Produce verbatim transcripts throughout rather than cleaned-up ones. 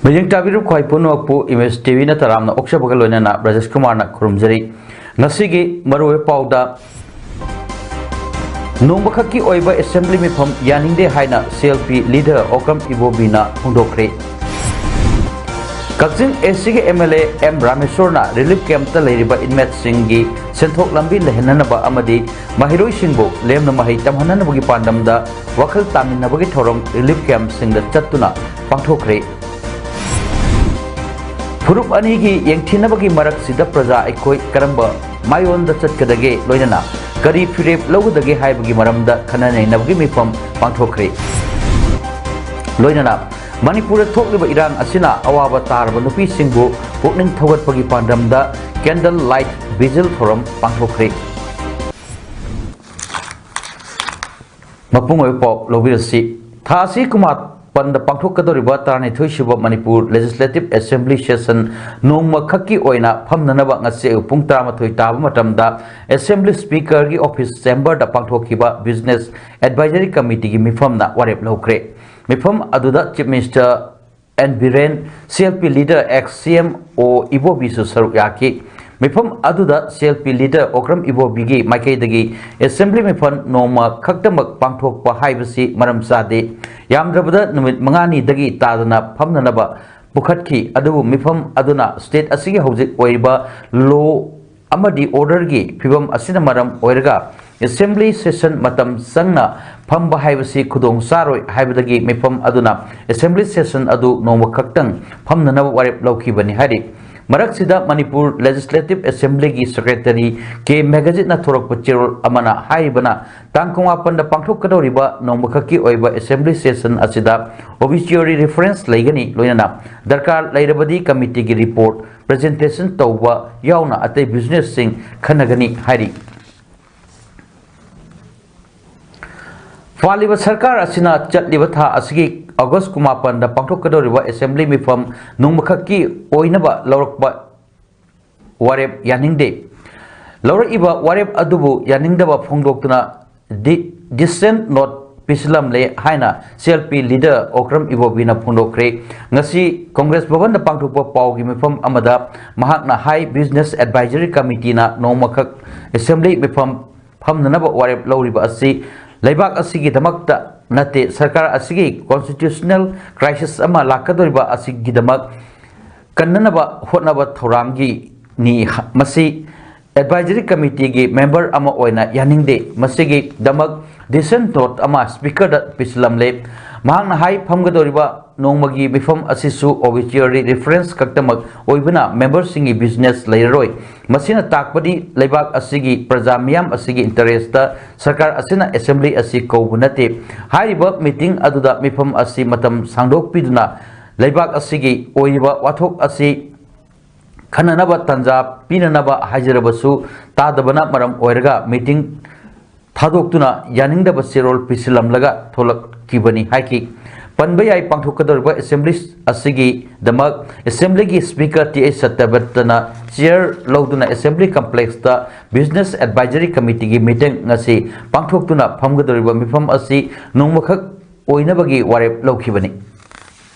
ꯃꯤꯠꯌꯦꯡ ꯇꯥꯕꯤꯔꯤꯕ ꯈ꯭ꯋꯥꯏ ꯄꯨꯝꯅꯃꯛꯄꯨ ꯏꯃꯦꯖ ꯇꯤ ꯚꯤꯅ ꯇꯔꯥꯝꯅ ꯑꯣꯛꯆꯕꯒ ꯂꯣꯏꯅꯅ ꯕ꯭ꯔꯖꯦꯁ ꯀꯨꯃꯥꯔꯅ ꯈꯨꯔꯨꯝꯖꯔꯤ꯫ ꯉꯁꯤꯒꯤ ꯃꯔꯨꯑꯣꯏꯕ ꯄꯥꯎꯗ, ꯅꯣꯡꯃꯈꯛꯀꯤ ꯑꯣꯏꯕ ꯑꯦꯁꯦꯝꯕ꯭ꯂꯤ ꯃꯤꯐꯝ ꯌꯥꯅꯤꯡꯗꯦ ꯍꯥꯏꯅ C L P leader Okram ꯏꯕꯣꯕꯤꯅ ꯐꯣꯡꯗꯣꯛꯈ꯭ꯔꯦ꯫ ꯀꯛꯆꯤꯡ ꯑꯦ ꯁꯤꯒꯤ ꯑꯦꯝ ꯑꯦꯜ ꯑꯦ ꯑꯦꯝ ꯔꯥꯃꯦꯁꯣꯔꯅ ꯔꯤꯂꯤꯐ ꯀꯦꯝꯞꯇ ꯂꯩꯔꯤꯕ ꯏꯟꯃꯦꯠꯁꯤꯡꯒꯤ ꯁꯦꯟꯊꯣꯛ ꯂꯝꯕꯤ ꯂꯩꯍꯟꯅꯅꯕ ꯑꯃꯗꯤ ꯃꯍꯩꯔꯣꯏꯁꯤꯡꯕꯨ ꯂꯦꯝꯅ ꯃꯍꯩ ꯇꯝꯍꯟꯅꯅꯕꯒꯤ ꯄꯥꯟꯗꯝꯗ ꯋꯥꯈꯜ ꯇꯥꯃꯤꯟꯅꯕꯒꯤ ꯊꯧꯔꯝ ꯔꯤꯂꯤꯐ ꯀꯦꯝꯞꯁꯤꯡꯗ ꯆꯠꯇꯨꯅ ꯄꯥꯡꯊꯣꯛꯈ꯭ꯔꯦ꯫ ꯐꯨꯔꯨꯞ ꯑꯅꯤꯒꯤ ꯌꯦꯡꯊꯤꯅꯕꯒꯤ ꯃꯔꯛꯁꯤꯗ ꯄ꯭ꯔꯖꯥ ꯑꯩꯈꯣꯏ ꯀꯔꯝꯕ ꯃꯥꯏꯑꯣꯟꯗ ꯆꯠꯀꯗꯒꯦ, ꯂꯣꯏꯅꯅ ꯀꯔꯤ ꯐꯤꯔꯦꯞ ꯂꯧꯒꯗꯒꯦ ꯍꯥꯏꯕꯒꯤ ꯃꯔꯝꯗ ꯈꯟꯅ ꯅꯩꯅꯕꯒꯤ ꯃꯤꯐꯝ ꯄꯥꯡꯊꯣꯛꯈ꯭ꯔꯦ꯫ ꯂꯣꯏꯅꯅ ꯃꯅꯤꯄꯨꯔꯗ ꯊꯣꯛꯂꯤꯕ ꯏꯔꯥꯡ ꯑꯁꯤꯅ ꯑꯋꯥꯕ ꯇꯥꯔꯕ ꯅꯨꯄꯤꯁꯤꯡꯕꯨ ꯄꯨꯛꯅꯤꯡ ꯊꯧꯒꯠꯄꯒꯤ ꯄꯥꯟꯗꯝꯗ candle light vigil ꯊꯧꯔꯝ ꯄꯥꯡꯊꯣꯛꯈ꯭ꯔꯦ꯫ ꯃꯄꯨꯡ ꯑꯣꯏꯕ ꯄꯥꯎ ꯂꯧꯕꯤꯔꯁꯤ꯫ ꯊꯥ ꯑꯁꯤ ꯀꯨꯃꯥꯄꯟꯗ ꯄꯥꯡꯊꯣꯛꯀꯗꯧꯔꯤꯕ ꯇꯔꯥꯅꯤꯊꯣꯏ ꯁꯨꯕ ꯃꯅꯤꯄꯨꯔ ꯂꯦꯖꯤꯁꯂꯦꯇꯤꯚ ꯑꯦꯁꯦꯝꯕ꯭ꯂꯤ ꯁꯦꯁꯟ ꯅꯣꯡꯃꯈꯛꯀꯤ ꯑꯣꯏꯅ ꯐꯝꯅꯅꯕ ꯉꯁꯤ ꯑꯌꯨꯛ ꯄꯨꯡ ꯇꯔꯥꯃꯥꯊꯣꯏ ꯇꯥꯕ ꯃꯇꯝꯗ ꯑꯦꯁꯦꯝꯕ꯭ꯂꯤ ꯁ꯭ꯄꯤꯀꯔꯒꯤ ꯑꯣꯐꯤꯁ ꯆꯦꯝꯕꯔꯗ ꯄꯥꯡꯊꯣꯛꯈꯤꯕ ꯕꯤꯖꯤꯅꯦꯁ ꯑꯦꯗꯚꯥꯏꯖꯔꯤ ꯀꯃꯤꯇꯤꯒꯤ ꯃꯤꯐꯝꯅ ꯋꯥꯔꯦꯞ ꯂꯧꯈ꯭ꯔꯦ꯫ ꯃꯤꯐꯝ ꯑꯗꯨꯗ chief minister N Biren, C L P leader ex C M O ꯏꯕꯣꯕꯤꯁꯨ ꯁꯔꯨꯛ ꯌꯥꯈꯤ꯫ ꯃꯤꯐꯝ ꯑꯗꯨꯗ C L P leader Okram ꯏꯕꯣꯕꯤꯒꯤ ꯃꯥꯏꯀꯩꯗꯒꯤ ꯑꯦꯁꯦꯝꯕ꯭ꯂꯤ ꯃꯤꯐꯝ ꯅꯣꯡꯃ ꯈꯛꯇꯃꯛ ꯄꯥꯡꯊꯣꯛꯄ ꯍꯥꯏꯕꯁꯤ ꯃꯔꯝ ꯆꯥꯗꯦ, ꯌꯥꯝꯗ꯭ꯔꯕꯗ ꯅꯨꯃꯤꯠ ꯃꯉꯥꯅꯤꯗꯒꯤ ꯇꯥꯗꯅ ꯐꯝꯅꯅꯕ ꯄꯨꯈꯠꯈꯤ꯫ ꯑꯗꯨꯕꯨ ꯃꯤꯐꯝ ꯑꯗꯨꯅ ꯁ꯭ꯇꯦꯠ ꯑꯁꯤꯒꯤ ꯍꯧꯖꯤꯛ ꯑꯣꯏꯔꯤꯕ ꯂꯣ ꯑꯃꯗꯤ ꯑꯣꯔꯗꯔꯒꯤ ꯐꯤꯕꯝ ꯑꯁꯤꯅ ꯃꯔꯝ ꯑꯣꯏꯔꯒ ꯑꯦꯁꯦꯝꯕ꯭ꯂꯤ ꯁꯦꯁꯟ ꯃꯇꯝ ꯆꯪꯅ ꯐꯝꯕ ꯍꯥꯏꯕꯁꯤ ꯈꯨꯗꯣꯡ ꯆꯥꯔꯣꯏ ꯍꯥꯏꯕꯗꯒꯤ ꯃꯤꯐꯝ ꯑꯗꯨꯅ ꯑꯦꯁꯦꯝꯕ꯭ꯂꯤ ꯁꯦꯁꯟ ꯑꯗꯨ ꯅꯣꯡꯃ ꯈꯛꯇꯪ ꯐꯝꯅꯅꯕ ꯋꯥꯔꯦꯞ ꯂꯧꯈꯤꯕꯅꯤ ꯍꯥꯏꯔꯤ꯫ ꯃꯔꯛꯁꯤꯗ ꯃꯅꯤꯄꯨꯔ ꯂꯦꯖꯤꯁꯂꯦꯇꯤꯚ ꯑꯦꯁꯦꯝꯕ꯭ꯂꯤꯒꯤ ꯁꯦꯀ꯭ꯔꯦꯇꯔꯤ ꯀꯦ ꯃꯦꯘꯖꯤꯠꯅ ꯊꯣꯔꯛꯄ ꯆꯦꯔꯣꯜ ꯑꯃꯅ ꯍꯥꯏꯔꯤꯕꯅ, ꯇꯥꯡ ꯀꯨꯟꯃꯥꯄꯟꯗ ꯄꯥꯡꯊꯣꯛꯀꯗꯧꯔꯤꯕ ꯅꯣꯡꯃꯈꯛꯀꯤ ꯑꯣꯏꯕ ꯑꯦꯁꯦꯝꯕ꯭ꯂꯤ ꯁꯦꯁꯟ ꯑꯁꯤꯗ ꯑꯣꯕꯤꯆꯤꯌꯣꯔꯤ ꯔꯤꯐꯔꯦꯟꯁ ꯂꯩꯒꯅꯤ, ꯂꯣꯏꯅꯅ ꯗꯔꯀꯥꯔ ꯂꯩꯔꯕꯗꯤ ꯀꯃꯤꯇꯤꯒꯤ ꯔꯤꯄꯣꯔꯠ ꯄ꯭ꯔꯖꯦꯟꯇꯦꯁꯟ ꯇꯧꯕ ꯌꯥꯎꯅ ꯑꯇꯩ ꯕꯤꯖꯤꯅꯦꯁꯁꯤꯡ ꯈꯟꯅꯒꯅꯤ ꯍꯥꯏꯔꯤ꯫ ꯐꯥꯜꯂꯤꯕ ꯁꯔꯀꯥꯔ ꯑꯁꯤꯅ ꯆꯠꯂꯤꯕ ꯊꯥ ꯑꯁꯤꯒꯤ ꯑꯣꯒꯁ ꯀꯨꯟꯃꯥꯄꯟꯗ ꯄꯥꯡꯊꯣꯛꯀꯗꯧꯔꯤꯕ ꯑꯦꯁꯦꯝꯕ꯭ꯂꯤ ꯃꯤꯐꯝ ꯅꯣꯡꯃꯈꯛꯀꯤ ꯑꯣꯏꯅꯕ ꯂꯧꯔꯛꯄ ꯋꯥꯔꯦꯞ ꯌꯥꯅꯤꯡꯗꯦ꯫ ꯂꯧꯔꯛꯏꯕ ꯋꯥꯔꯦꯞ ꯑꯗꯨꯕꯨ ꯌꯥꯅꯤꯡꯗꯕ ꯐꯣꯡꯗꯣꯛꯇꯨꯅ ꯗꯤ-, dissent note ꯄꯤꯁꯤꯜꯂꯝꯂꯦ ꯍꯥꯏꯅ C L P leader Okram ꯏꯕꯣꯕꯤꯅ ꯐꯣꯡꯗꯣꯛꯈ꯭ꯔꯦ꯫ ꯉꯁꯤ ꯀꯣꯡꯒ꯭ꯔꯦꯁ ꯚꯕꯟꯗ ꯄꯥꯡꯊꯣꯛꯄ ꯄꯥꯎꯒꯤ ꯃꯤꯐꯝ ꯑꯃꯗ ꯃꯍꯥꯛꯅ ꯍꯥꯏ, ꯕꯤꯖꯤꯅꯦꯁ ꯑꯦꯗꯚꯥꯏꯖꯔꯤ ꯀꯃꯤꯇꯤꯅ ꯅꯣꯡꯃꯈꯛ ꯑꯦꯁꯦꯝꯕ꯭ꯂꯤ ꯃꯤꯐꯝ ꯐꯝꯅꯅꯕ ꯋꯥꯔꯦꯞ ꯂꯧꯔꯤꯕ ꯑꯁꯤ ꯂꯩꯕꯥꯛ ꯑꯁꯤꯒꯤꯗꯃꯛꯇ ꯅꯠꯇꯦ, ꯁꯔꯀꯥꯔ ꯑꯁꯤꯒꯤ ꯀꯣꯟꯁꯇꯤꯇ꯭ꯌꯨꯁꯅꯦꯜ ꯀ꯭ꯔꯥꯏꯁꯤꯁ ꯑꯃ ꯂꯥꯛꯀꯗꯧꯔꯤꯕ ꯑꯁꯤꯒꯤꯗꯃꯛ ꯀꯟꯅꯅꯕ ꯍꯣꯠꯅꯕ ꯊꯧꯔꯥꯡꯒꯤꯅꯤ꯫ ꯃꯁꯤ ꯑꯦꯗꯚꯥꯏꯖꯔꯤ ꯀꯃꯤꯇꯤꯒꯤ ꯃꯦꯝꯕꯔ ꯑꯃ ꯑꯣꯏꯅ ꯌꯥꯅꯤꯡꯗꯦ꯫ ꯃꯁꯤꯒꯤꯗꯃꯛ ꯗꯤꯁꯦꯟ ꯅꯣꯠ ꯑꯃ ꯁ꯭ꯄꯤꯀꯔꯗ ꯄꯤꯁꯤꯜꯂꯝꯂꯦ꯫ ꯃꯍꯥꯛꯅ ꯍꯥꯏ, ꯐꯝꯒꯗꯧꯔꯤꯕ ꯅꯣꯡꯃꯒꯤ ꯃꯤꯐꯝ ꯑꯁꯤꯁꯨ ꯑꯣꯕꯤꯆꯨꯋꯔꯤ ꯔꯤꯐꯔꯦꯟꯁ ꯈꯛꯇꯃꯛ ꯑꯣꯏꯕꯅ ꯃꯦꯝꯕꯔꯁꯤꯡꯒꯤ ꯕꯤꯖꯤꯅꯦꯁ ꯂꯩꯔꯔꯣꯏ꯫ ꯃꯁꯤꯅ ꯇꯥꯛꯄꯗꯤ ꯂꯩꯕꯥꯛ ꯑꯁꯤꯒꯤ ꯄ꯭ꯔꯖꯥ ꯃꯤꯌꯥꯝ ꯑꯁꯤꯒꯤ ꯏꯟꯇꯔꯦꯁꯇ ꯁꯔꯀꯥꯔ ꯑꯁꯤꯅ ꯑꯦꯁꯦꯝꯕ꯭ꯂꯤ ꯑꯁꯤ ꯀꯧꯕ ꯅꯠꯇꯦ꯫ ꯍꯥꯏꯔꯤꯕ ꯃꯤꯇꯤꯡ ꯑꯗꯨꯗ ꯃꯤꯐꯝ ꯑꯁꯤ ꯃꯇꯝ ꯁꯥꯡꯗꯣꯛꯄꯤꯗꯨꯅ ꯂꯩꯕꯥꯛ ꯑꯁꯤꯒꯤ ꯑꯣꯏꯔꯤꯕ ꯋꯥꯊꯣꯛ ꯑꯁꯤ ꯈꯟꯅꯅꯕ ꯇꯥꯟꯖꯥ ꯄꯤꯅꯅꯕ ꯍꯥꯏꯖꯔꯕꯁꯨ ꯇꯥꯗꯕꯅ ꯃꯔꯝ ꯑꯣꯏꯔꯒ ꯃꯤꯇꯤꯡ ꯊꯥꯗꯣꯛꯇꯨꯅ ꯌꯥꯅꯤꯡꯗꯕ ꯆꯦꯔꯣꯜ ꯄꯤꯁꯤꯜꯂꯝꯂꯒ ꯊꯣꯛꯂꯛꯈꯤꯕꯅꯤ ꯍꯥꯏꯈꯤ꯫ ꯄꯟꯕ ꯌꯥꯏ, ꯄꯥꯡꯊꯣꯛꯀꯗꯧꯔꯤꯕ ꯑꯦꯁꯦꯝꯕ꯭ꯂꯤ ꯑꯁꯤꯒꯤꯗꯃꯛ ꯑꯦꯁꯦꯝꯕ꯭ꯂꯤꯒꯤ ꯁ꯭ꯄꯤꯀꯔ ꯇꯤ ꯑꯩꯆ ꯁꯇ꯭ꯌꯕ꯭ꯔꯇꯅ ꯆꯤꯌꯔ ꯂꯧꯗꯨꯅ ꯑꯦꯁꯦꯝꯕ꯭ꯂꯤ ꯀꯝꯄ꯭ꯂꯦꯛꯁꯇ ꯕꯤꯖꯤꯅꯦꯁ ꯑꯦꯗꯚꯥꯏꯖꯔꯤ ꯀꯃꯤꯇꯤꯒꯤ ꯃꯤꯇꯤꯡ ꯉꯁꯤ ꯄꯥꯡꯊꯣꯛꯇꯨꯅ ꯐꯝꯒꯗꯧꯔꯤꯕ ꯃꯤꯐꯝ ꯑꯁꯤ ꯅꯣꯡꯃꯈꯛ ꯑꯣꯏꯅꯕꯒꯤ ꯋꯥꯔꯦꯞ ꯂꯧꯈꯤꯕꯅꯤ꯫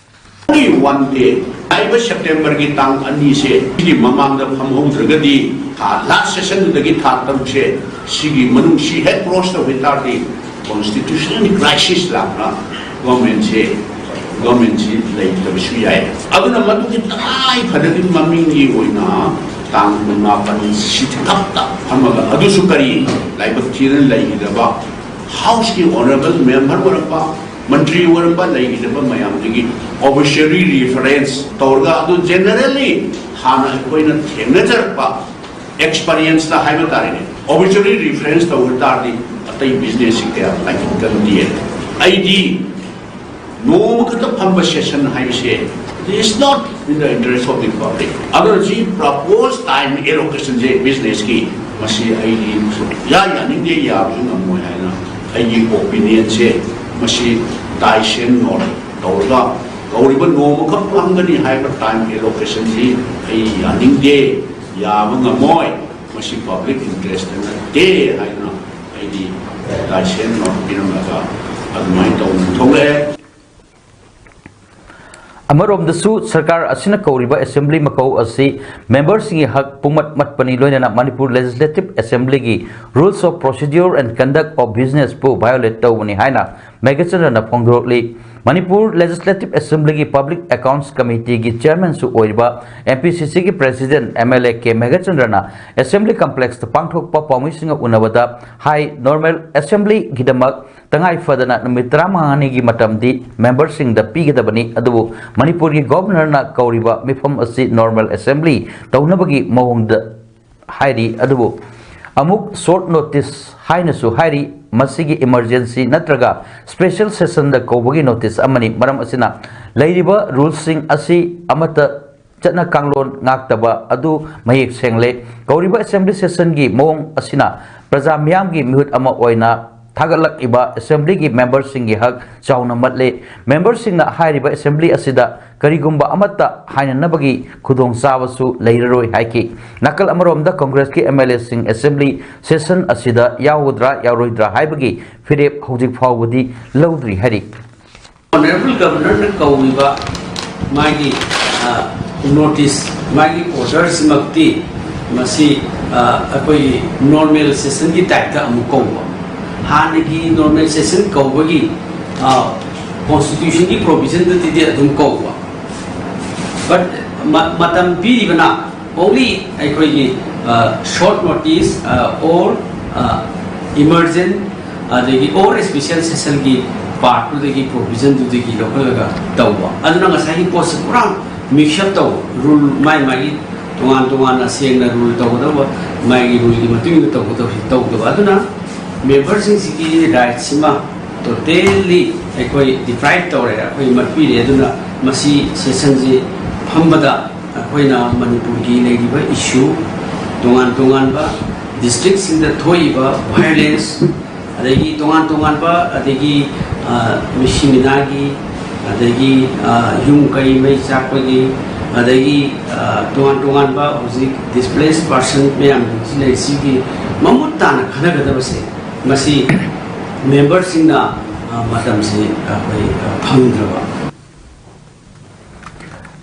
ꯋꯥꯟ ꯗꯦ ꯍꯥꯏꯕ ꯁꯦꯞꯇꯦꯝꯕꯔꯒꯤ ꯇꯥꯡ ꯑꯅꯤꯁꯦ ꯁꯤꯒꯤ ꯃꯃꯥꯡꯗ ꯐꯝꯍꯧꯗ꯭ꯔꯒꯗꯤ ꯊꯥ ꯂꯥꯁ ꯁꯦꯁꯟꯗꯨꯗꯒꯤ ꯊꯥ ꯇꯔꯨꯛꯁꯦ ꯁꯤꯒꯤ ꯃꯅꯨꯡ ꯁꯤ ꯍꯦꯛ ꯀ꯭ꯂꯣꯁ ꯇꯧꯈꯤ ꯇꯥꯔꯗꯤ ꯀꯣꯟꯁꯇꯤꯇ꯭ꯌꯨꯁꯅꯦꯜ ꯀ꯭ꯔꯥꯏꯁꯤꯁ ꯂꯥꯛꯅ ꯒꯣꯔꯃꯦꯟꯁꯦ ꯒꯣꯔꯃꯦꯟꯁꯤ ꯂꯩꯇꯕꯁꯨ ꯌꯥꯏ꯫ ꯑꯗꯨꯅ ꯃꯗꯨꯒꯤ ꯇꯉꯥꯏ ꯐꯗꯕꯒꯤ ꯃꯃꯤꯡꯒꯤ ꯑꯣꯏꯅ ꯇꯥꯡ ꯀꯨꯟꯃꯥꯄꯟ ꯁꯤꯈꯛꯇ ꯐꯝꯃꯒ ꯑꯗꯨꯁꯨ ꯀꯔꯤ ꯂꯥꯏꯕꯛ ꯊꯤꯗꯅ ꯂꯩꯈꯤꯗꯕ ꯍꯥꯎꯁꯀꯤ ꯑꯣꯅꯔꯦꯕꯜ ꯃꯦꯝꯕꯔ ꯑꯣꯏꯔꯝꯕ ꯃꯟꯇ꯭ꯔꯤ ꯑꯣꯏꯔꯝꯕ ꯂꯩꯈꯤꯗꯕ ꯃꯌꯥꯝꯗꯒꯤ ꯑꯣꯕꯤꯆꯨꯋꯔꯤ ꯔꯤꯐꯔꯦꯟꯁ ꯇꯧꯔꯒ ꯑꯗꯨ ꯖꯦꯅꯔꯦꯜꯂꯤ ꯍꯥꯟꯅ ꯑꯩꯈꯣꯏꯅ ꯊꯦꯡꯅꯖꯔꯛꯄ ꯑꯦꯛꯁꯄꯔꯤꯌꯦꯟꯁꯇ ꯍꯥꯏꯕ ꯇꯥꯔꯦꯅꯦ, ꯑꯣꯕꯤꯆꯨꯋꯔꯤ ꯔꯤꯐꯔꯦꯟꯁ ꯇꯧꯕ ꯇꯥꯔꯗꯤ ꯑꯇꯩ ꯕꯤꯖꯤꯅꯦꯁꯁꯤ ꯀꯌꯥ ꯂꯥꯏꯀꯠꯀꯟꯗꯦ꯫ ꯑꯩꯗꯤ ꯅꯣꯡꯃ ꯈꯛꯇ ꯐꯝꯕ ꯁꯦꯁꯟ ꯍꯥꯏꯕꯁꯦ it is not in the interest of the public꯫ ꯑꯗꯨꯅ ꯁꯤ ꯄ꯭ꯔꯄꯣꯁ ꯇꯥꯏꯝ ꯑꯦꯂꯣꯀꯦꯁꯟꯁꯦ ꯕꯤꯖꯤꯅꯦꯁꯀꯤ ꯃꯁꯤ ꯑꯩꯗꯤ ꯁꯨꯛꯌꯥ ꯌꯥꯅꯤꯡꯗꯦ, ꯌꯥꯕꯁꯨ ꯉꯝꯃꯣꯏ ꯍꯥꯏꯅ ꯑꯩꯒꯤ ꯑꯣꯄꯤꯅꯤꯌꯟꯁꯦ ꯃꯁꯤ ꯗꯥꯏꯁꯦꯟ ꯅꯣꯠ ꯇꯧꯔꯒ ꯀꯧꯔꯤꯕ ꯅꯣꯡꯃꯈꯛ ꯐꯝꯒꯅꯤ ꯍꯥꯏꯕ ꯇꯥꯏꯝ ꯑꯦꯂꯣꯀꯦꯁꯟꯁꯤ ꯑꯩ ꯌꯥꯅꯤꯡꯗꯦ, ꯌꯥꯕ ꯉꯝꯃꯣꯏ, ꯃꯁꯤ ꯄꯕ꯭ꯂꯤꯛ ꯏꯟꯇꯔꯦꯁꯇ ꯅꯠꯇꯦ ꯍꯥꯏꯗꯨꯅ ꯑꯩꯗꯤ ꯗꯥꯏꯁꯦꯟ ꯅꯣꯠ ꯄꯤꯔꯝꯂꯒ ꯑꯗꯨꯃꯥꯏꯅ ꯇꯧꯗꯅ ꯊꯣꯛꯂꯛꯑꯦ꯫ ꯑꯃꯔꯣꯝꯗꯁꯨ ꯁꯔꯀꯥꯔ ꯑꯁꯤꯅ ꯀꯧꯔꯤꯕ ꯑꯦꯁꯦꯝꯕ꯭ꯂꯤ ꯃꯀꯧ ꯑꯁꯤ ꯃꯦꯝꯕꯔꯁꯤꯡꯒꯤ ꯍꯛ ꯄꯨꯡꯃꯠ ꯃꯠꯄꯅꯤ, ꯂꯣꯏꯅꯅ ꯃꯅꯤꯄꯨꯔ ꯂꯦꯖꯤꯁꯂꯦꯇꯤꯚ ꯑꯦꯁꯦꯝꯕ꯭ꯂꯤꯒꯤ Rules of Procedure and Conduct of Business ꯄꯨ violate ꯇꯧꯕꯅꯤ ꯍꯥꯏꯅ ꯃꯦꯘꯆꯟꯗ꯭ꯔꯅ ꯐꯣꯡꯗꯣꯔꯛꯂꯤ꯫ ꯃꯅꯤꯄꯨꯔ ꯂꯦꯖꯤꯁꯂꯦꯇꯤꯚ ꯑꯦꯁꯦꯝꯕ꯭ꯂꯤꯒꯤ ꯄꯕ꯭ꯂꯤꯛ ꯑꯦꯀꯥꯎꯟꯠꯁ ꯀꯃꯤꯇꯤꯒꯤ ꯆꯤꯌꯔꯃꯦꯟꯁꯨ ꯑꯣꯏꯔꯤꯕ ꯑꯦꯝ ꯄꯤ ꯁꯤ ꯁꯤꯒꯤ president M L A K ꯃꯦꯘꯆꯟꯗ꯭ꯔꯅ ꯑꯦꯁꯦꯝꯕ꯭ꯂꯤ ꯀꯝꯄ꯭ꯂꯦꯛꯁꯇ ꯄꯥꯡꯊꯣꯛꯄ ꯄꯥꯎꯃꯤꯁꯤꯡꯒ ꯎꯅꯕꯗ ꯍꯥꯏ, ꯅꯣꯔꯃꯦꯜ ꯑꯦꯁꯦꯝꯕ꯭ꯂꯤꯒꯤꯗꯃꯛ ꯇꯉꯥꯏ ꯐꯗꯅ ꯅꯨꯃꯤꯠ ꯇꯔꯥꯃꯉꯥꯅꯤꯒꯤ ꯃꯇꯝꯗꯤ ꯃꯦꯝꯕꯔꯁꯤꯡꯗ ꯄꯤꯒꯗꯕꯅꯤ, ꯑꯗꯨꯕꯨ ꯃꯅꯤꯄꯨꯔꯒꯤ ꯒꯣꯚꯔꯅꯔꯅ ꯀꯧꯔꯤꯕ ꯃꯤꯐꯝ ꯑꯁꯤ ꯅꯣꯔꯃꯦꯜ ꯑꯦꯁꯦꯝꯕ꯭ꯂꯤ ꯇꯧꯅꯕꯒꯤ ꯃꯑꯣꯡꯗ ꯍꯥꯏꯔꯤ꯫ ꯑꯗꯨꯕꯨ ꯑꯃꯨꯛ ꯁꯣꯔꯠ ꯅꯣꯇꯤꯁ ꯍꯥꯏꯅꯁꯨ ꯍꯥꯏꯔꯤ꯫ ꯃꯁꯤꯒꯤ ꯏꯃꯔꯖꯦꯟꯁꯤ ꯅꯠꯇ꯭ꯔꯒ ꯁ꯭ꯄꯦꯁꯦꯜ ꯁꯦꯁꯟꯗ ꯀꯧꯕꯒꯤ ꯅꯣꯇꯤꯁ ꯑꯃꯅꯤ꯫ ꯃꯔꯝ ꯑꯁꯤꯅ ꯂꯩꯔꯤꯕ ꯔꯨꯜꯁꯤꯡ ꯑꯁꯤ ꯑꯃꯠꯇ ꯆꯠꯅ ꯀꯥꯡꯂꯣꯟ ꯉꯥꯛꯇꯕ ꯑꯗꯨ ꯃꯌꯦꯛ ꯁꯦꯡꯂꯦ꯫ ꯀꯧꯔꯤꯕ ꯑꯦꯁꯦꯝꯕ꯭ꯂꯤ ꯁꯦꯁꯟꯒꯤ ꯃꯑꯣꯡ ꯑꯁꯤꯅ ꯄ꯭ꯔꯖꯥ ꯃꯤꯌꯥꯝꯒꯤ ꯃꯤꯍꯨꯠ ꯑꯃ ꯑꯣꯏꯅ ꯊꯥꯒꯠꯂꯛꯂꯤꯕ ꯑꯦꯁꯦꯝꯕ꯭ꯂꯤꯒꯤ ꯃꯦꯝꯕꯔꯁꯤꯡꯒꯤ ꯍꯛ ꯆꯥꯎꯅ ꯃꯠꯂꯦ꯫ ꯃꯦꯝꯕꯔꯁꯤꯡꯅ ꯍꯥꯏꯔꯤꯕ ꯑꯦꯁꯦꯝꯕ꯭ꯂꯤ ꯑꯁꯤꯗ ꯀꯔꯤꯒꯨꯝꯕ ꯑꯃꯠꯇ ꯍꯥꯏꯅꯅꯕꯒꯤ ꯈꯨꯗꯣꯡꯆꯥꯕꯁꯨ ꯂꯩꯔꯔꯣꯏ ꯍꯥꯏꯈꯤ꯫ ꯅꯥꯀꯜ ꯑꯃꯔꯣꯝꯗ ꯀꯪꯒ꯭ꯔꯦꯁꯀꯤ ꯑꯦꯝ ꯑꯦꯜ ꯑꯦꯁꯤꯡ ꯑꯦꯁꯦꯝꯕ꯭ꯂꯤ ꯁꯦꯁꯟ ꯑꯁꯤꯗ ꯌꯥꯎꯒꯗ꯭ꯔꯥ ꯌꯥꯎꯔꯣꯏꯗ꯭ꯔꯥ ꯍꯥꯏꯕꯒꯤ ꯐꯤꯔꯦꯞ ꯍꯧꯖꯤꯛ ꯐꯥꯎꯕꯗꯤ ꯂꯧꯗ꯭ꯔꯤ ꯍꯥꯏꯔꯤ꯫ ꯑꯣꯅꯔꯦꯕꯜ ꯒꯕꯔꯅꯔꯅ ꯀꯧꯔꯤꯕ ꯃꯥꯒꯤ ꯅꯣꯇꯤꯁ, ꯃꯥꯒꯤ ꯑꯣꯔꯗꯔꯁꯤꯃꯛꯇꯤ ꯃꯁꯤ ꯑꯩꯈꯣꯏꯒꯤ ꯅꯣꯔꯃꯦꯜ ꯁꯦꯁꯟꯒꯤ ꯇꯥꯏꯞꯇ ꯑꯃꯨꯛ ꯀꯧꯕ, ꯍꯥꯟꯅꯒꯤ ꯅꯣꯔꯃꯦꯜ ꯁꯦꯁꯟ ꯀꯧꯕꯒꯤ ꯀꯣꯟꯁꯇꯤꯇ꯭ꯌꯨꯁꯟꯒꯤ ꯄ꯭ꯔꯣꯚꯤꯖꯟꯗꯨꯗꯤ ꯑꯗꯨꯝ ꯀꯧꯕ, ꯕꯠ ꯃꯇꯝ ꯄꯤꯔꯤꯕꯅ only ꯑꯩꯈꯣꯏꯒꯤ ꯁꯣꯔꯠ ꯅꯣꯇꯤꯁ ꯑꯣꯔ ꯏꯃꯔꯖꯦꯟ ꯑꯗꯒꯤ ꯑꯣꯔ ꯁ꯭ꯄꯦꯁꯦꯜ ꯁꯦꯁꯟꯒꯤ ꯄꯥꯔꯠꯇꯨꯗꯒꯤ ꯄ꯭ꯔꯣꯚꯤꯖꯟꯗꯨꯗꯒꯤ ꯂꯧꯈꯠꯂꯒ ꯇꯧꯕ꯫ ꯑꯗꯨꯅ ꯉꯁꯥꯏꯒꯤ ꯄꯣꯠꯁꯦ ꯄꯨꯔꯥ ꯃꯤꯛꯁ ꯑꯞ ꯇꯧꯕ, ꯔꯨꯜ ꯃꯥꯏ ꯃꯥꯒꯤ ꯇꯣꯉꯥꯟ ꯇꯣꯉꯥꯟꯅ ꯁꯦꯡꯅ ꯔꯨꯜ ꯇꯧꯒꯗꯧꯕ, ꯃꯥꯒꯤ ꯔꯨꯜꯒꯤ ꯃꯇꯨꯡ ꯏꯟꯅ ꯇꯧꯒꯗꯧꯕꯁꯤ ꯇꯧꯗꯕ꯫ ꯑꯗꯨꯅ ꯃꯦꯝꯕꯔꯁꯤꯡꯁꯤꯒꯤ ꯔꯥꯏꯠꯁꯤꯃ ꯇꯣꯇꯦꯜꯂꯤ ꯑꯩꯈꯣꯏ ꯗꯤꯄ꯭ꯔꯥꯏꯚ ꯇꯧꯔꯦ, ꯑꯩꯈꯣꯏ ꯃꯠꯄꯤꯔꯦ꯫ ꯑꯗꯨꯅ ꯃꯁꯤ ꯁꯦꯁꯟꯁꯤ ꯐꯝꯕꯗ ꯑꯩꯈꯣꯏꯅ ꯃꯅꯤꯄꯨꯔꯒꯤ ꯂꯩꯔꯤꯕ ꯏꯁꯨ, ꯇꯣꯉꯥꯟ ꯇꯣꯉꯥꯟꯕ ꯗꯤꯁꯇ꯭ꯔꯤꯛꯁꯤꯡꯗ ꯊꯣꯛꯏꯕ ꯚꯥꯏꯑꯣꯂꯦꯟꯁ, ꯑꯗꯒꯤ ꯇꯣꯉꯥꯟ ꯇꯣꯉꯥꯟꯕ, ꯑꯗꯒꯤ ꯃꯤꯁꯤ ꯃꯤꯅꯥꯒꯤ, ꯑꯗꯒꯤ ꯌꯨꯝ ꯀꯩ ꯃꯩ ꯆꯥꯛꯄꯒꯤ, ꯑꯗꯒꯤ ꯇꯣꯉꯥꯟ ꯇꯣꯉꯥꯟꯕ ꯍꯧꯖꯤꯛ ꯗꯤꯁꯄ꯭ꯂꯦꯁ ꯄꯥꯔꯁꯟ ꯃꯌꯥꯝꯁꯤ ꯂꯩꯔꯤꯁꯤꯒꯤ ꯃꯃꯨꯠ ꯇꯥꯅ ꯈꯟꯅꯒꯗꯕꯁꯦ, ꯃꯁꯤ ꯃꯦꯝꯕꯔꯁꯤꯡꯅ ꯃꯇꯝꯁꯤ ꯑꯩꯈꯣꯏ ꯐꯪꯗ꯭ꯔꯕ꯫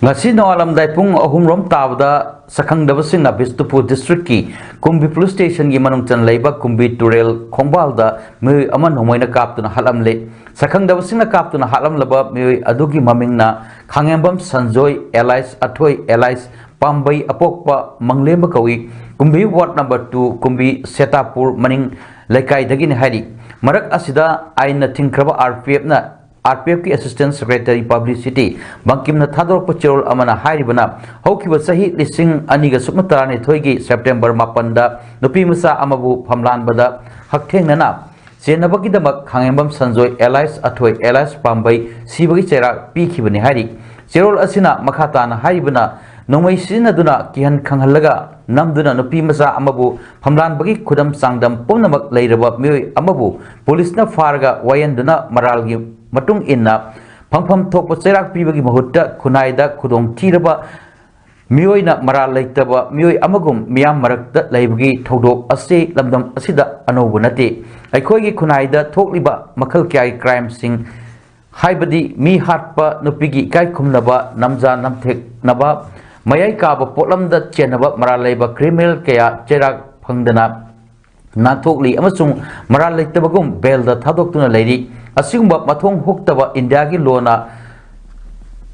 ꯉꯁꯤ ꯅꯣꯡꯉꯥꯜꯂꯝꯗꯥꯏ ꯄꯨꯡ ꯑꯍꯨꯝ ꯔꯣꯝ ꯇꯥꯕꯗ ꯁꯛꯈꯪꯗꯕꯁꯤꯡꯅ ꯕꯤꯁꯅꯨꯄꯨꯔ ꯗꯤꯁꯇ꯭ꯔꯤꯛꯀꯤ ꯀꯨꯝꯕꯤ ꯄꯨꯂꯤꯁ ꯁ꯭ꯇꯦꯁꯟꯒꯤ ꯃꯅꯨꯡ ꯆꯟ ꯂꯩꯕ ꯀꯨꯝꯕꯤ ꯇꯨꯔꯦꯜ ꯈꯣꯡꯕꯥꯜꯗ ꯃꯤꯑꯣꯏ ꯑꯃ ꯅꯣꯡꯃꯩꯅ ꯀꯥꯞꯇꯨꯅ ꯍꯥꯠꯂꯝꯂꯦ꯫ ꯁꯛꯈꯪꯗꯕꯁꯤꯡꯅ ꯀꯥꯞꯇꯨꯅ ꯍꯥꯠꯂꯝꯂꯕ ꯃꯤꯑꯣꯏ ꯑꯗꯨꯒꯤ ꯃꯃꯤꯡꯅ ꯈꯥꯉꯦꯝꯕꯝ ꯁꯟꯖꯣꯏ ꯑꯦꯂꯥꯏꯁ ꯑꯊꯣꯏ ꯑꯦꯂꯥꯏꯁ ꯄꯥꯝꯕꯩ ꯑꯄꯣꯛꯄ ꯃꯪꯂꯦꯝꯕ ꯀꯧꯏ꯫ ꯀꯨꯝꯕꯤ ꯋꯥꯔꯗ ꯅꯝꯕꯔ ꯇꯨ, ꯀꯨꯝꯕꯤ ꯁꯦꯇꯥꯄꯨꯔ ꯃꯅꯤꯡ ꯂꯩꯀꯥꯏꯗꯒꯤꯅꯤ ꯍꯥꯏꯔꯤ꯫ ꯃꯔꯛ ꯑꯁꯤꯗ ꯑꯥꯏꯟꯅ ꯊꯤꯡꯈ꯭ꯔꯕ ꯑꯥꯔ ꯄꯤ ꯑꯦꯐꯅ, ꯑꯥꯔ ꯄꯤ ꯑꯦꯐꯀꯤ ꯑꯦꯁꯤꯁꯇꯦꯟ ꯁꯦꯀ꯭ꯔꯦꯇꯔꯤ ꯄꯕ꯭ꯂꯤꯁꯤꯇꯤ ꯕꯪꯀꯤꯝꯅ ꯊꯥꯗꯣꯔꯛꯄ ꯆꯦꯔꯣꯜ ꯑꯃꯅ ꯍꯥꯏꯔꯤꯕꯅ, ꯍꯧꯈꯤꯕ ꯆꯍꯤ ꯂꯤꯁꯤꯡ ꯑꯅꯤꯒ ꯁꯨꯞꯅ ꯇꯔꯥꯅꯤꯊꯣꯏꯒꯤ ꯁꯦꯞꯇꯦꯝꯕꯔ ꯃꯥꯄꯟꯗ ꯅꯨꯄꯤ ꯃꯆꯥ ꯑꯃꯕꯨ ꯐꯝꯂꯥꯟꯕꯗ ꯍꯛꯊꯦꯡꯅꯅ ꯆꯦꯟꯅꯕꯒꯤꯗꯃꯛ ꯈꯥꯉꯦꯝꯕꯝ ꯁꯟꯖꯣꯏ ꯑꯦꯂꯥꯏꯁ ꯑꯊꯣꯏ ꯑꯦꯂꯥꯏꯁ ꯄꯥꯝꯕꯩ ꯁꯤꯕꯒꯤ ꯆꯩꯔꯥꯛ ꯄꯤꯈꯤꯕꯅꯤ ꯍꯥꯏꯔꯤ꯫ ꯆꯦꯔꯣꯜ ꯑꯁꯤꯅ ꯃꯈꯥ ꯇꯥꯅ ꯍꯥꯏꯔꯤꯕꯅ, ꯅꯣꯡꯃꯩ ꯁꯤꯖꯤꯟꯅꯗꯨꯅ ꯀꯤꯍꯟ ꯈꯪꯍꯜꯂꯒ ꯅꯝꯗꯨꯅ ꯅꯨꯄꯤ ꯃꯆꯥ ꯑꯃꯕꯨ ꯐꯝꯂꯥꯟꯕꯒꯤ ꯈꯨꯗꯝ ꯆꯥꯡꯗꯝ ꯄꯨꯝꯅꯃꯛ ꯂꯩꯔꯕ ꯃꯤꯑꯣꯏ ꯑꯃꯕꯨ ꯄꯨꯂꯤꯁꯅ ꯐꯥꯔꯒ ꯋꯥꯌꯦꯟꯗꯨꯅ ꯃꯔꯥꯜꯒꯤ ꯃꯇꯨꯡ ꯏꯟꯅ ꯐꯪꯐꯝ ꯊꯣꯛꯄ ꯆꯩꯔꯥꯛ ꯄꯤꯕꯒꯤ ꯃꯍꯨꯠꯇ ꯈꯨꯟꯅꯥꯏꯗ ꯈꯨꯗꯣꯡ ꯊꯤꯔꯕ ꯃꯤꯑꯣꯏꯅ ꯃꯔꯥꯜ ꯂꯩꯇꯕ ꯃꯤꯑꯣꯏ ꯑꯃꯒꯨꯝ ꯃꯤꯌꯥꯝ ꯃꯔꯛꯇ ꯂꯩꯕꯒꯤ ꯊꯧꯗꯣꯛ ꯑꯁꯤ ꯂꯝꯗꯝ ꯑꯁꯤꯗ ꯑꯅꯧꯕ ꯅꯠꯇꯦ꯫ ꯑꯩꯈꯣꯏꯒꯤ ꯈꯨꯟꯅꯥꯏꯗ ꯊꯣꯛꯂꯤꯕ ꯃꯈꯜ ꯀꯌꯥꯒꯤ ꯀ꯭ꯔꯥꯏꯝꯁꯤꯡ, ꯍꯥꯏꯕꯗꯤ ꯃꯤ ꯍꯥꯠꯄ, ꯅꯨꯄꯤꯒꯤ ꯏꯀꯥꯏ ꯈꯨꯝꯅꯕ, ꯅꯝꯖꯥ ꯅꯝꯊꯦꯛꯅꯕ, ꯃꯌꯥꯏ ꯀꯥꯕ ꯄꯣꯠꯂꯝꯗ ꯆꯦꯟꯅꯕ ꯃꯔꯥꯜ ꯂꯩꯕ ꯀ꯭ꯔꯤꯃꯤꯅꯦꯜ ꯀꯌꯥ ꯆꯩꯔꯥꯛ ꯐꯪꯗꯅ ꯅꯥꯟꯊꯣꯛꯂꯤ ꯑꯃꯁꯨꯡ ꯃꯔꯥꯜ ꯂꯩꯇꯕꯒꯨꯝ ꯕꯦꯜꯗ ꯊꯥꯗꯣꯛꯇꯨꯅ ꯂꯩꯔꯤ꯫ ꯑꯁꯤꯒꯨꯝꯕ ꯃꯊꯣꯡ ꯍꯨꯛꯇꯕ ꯏꯟꯗꯤꯌꯥꯒꯤ ꯂꯣꯅ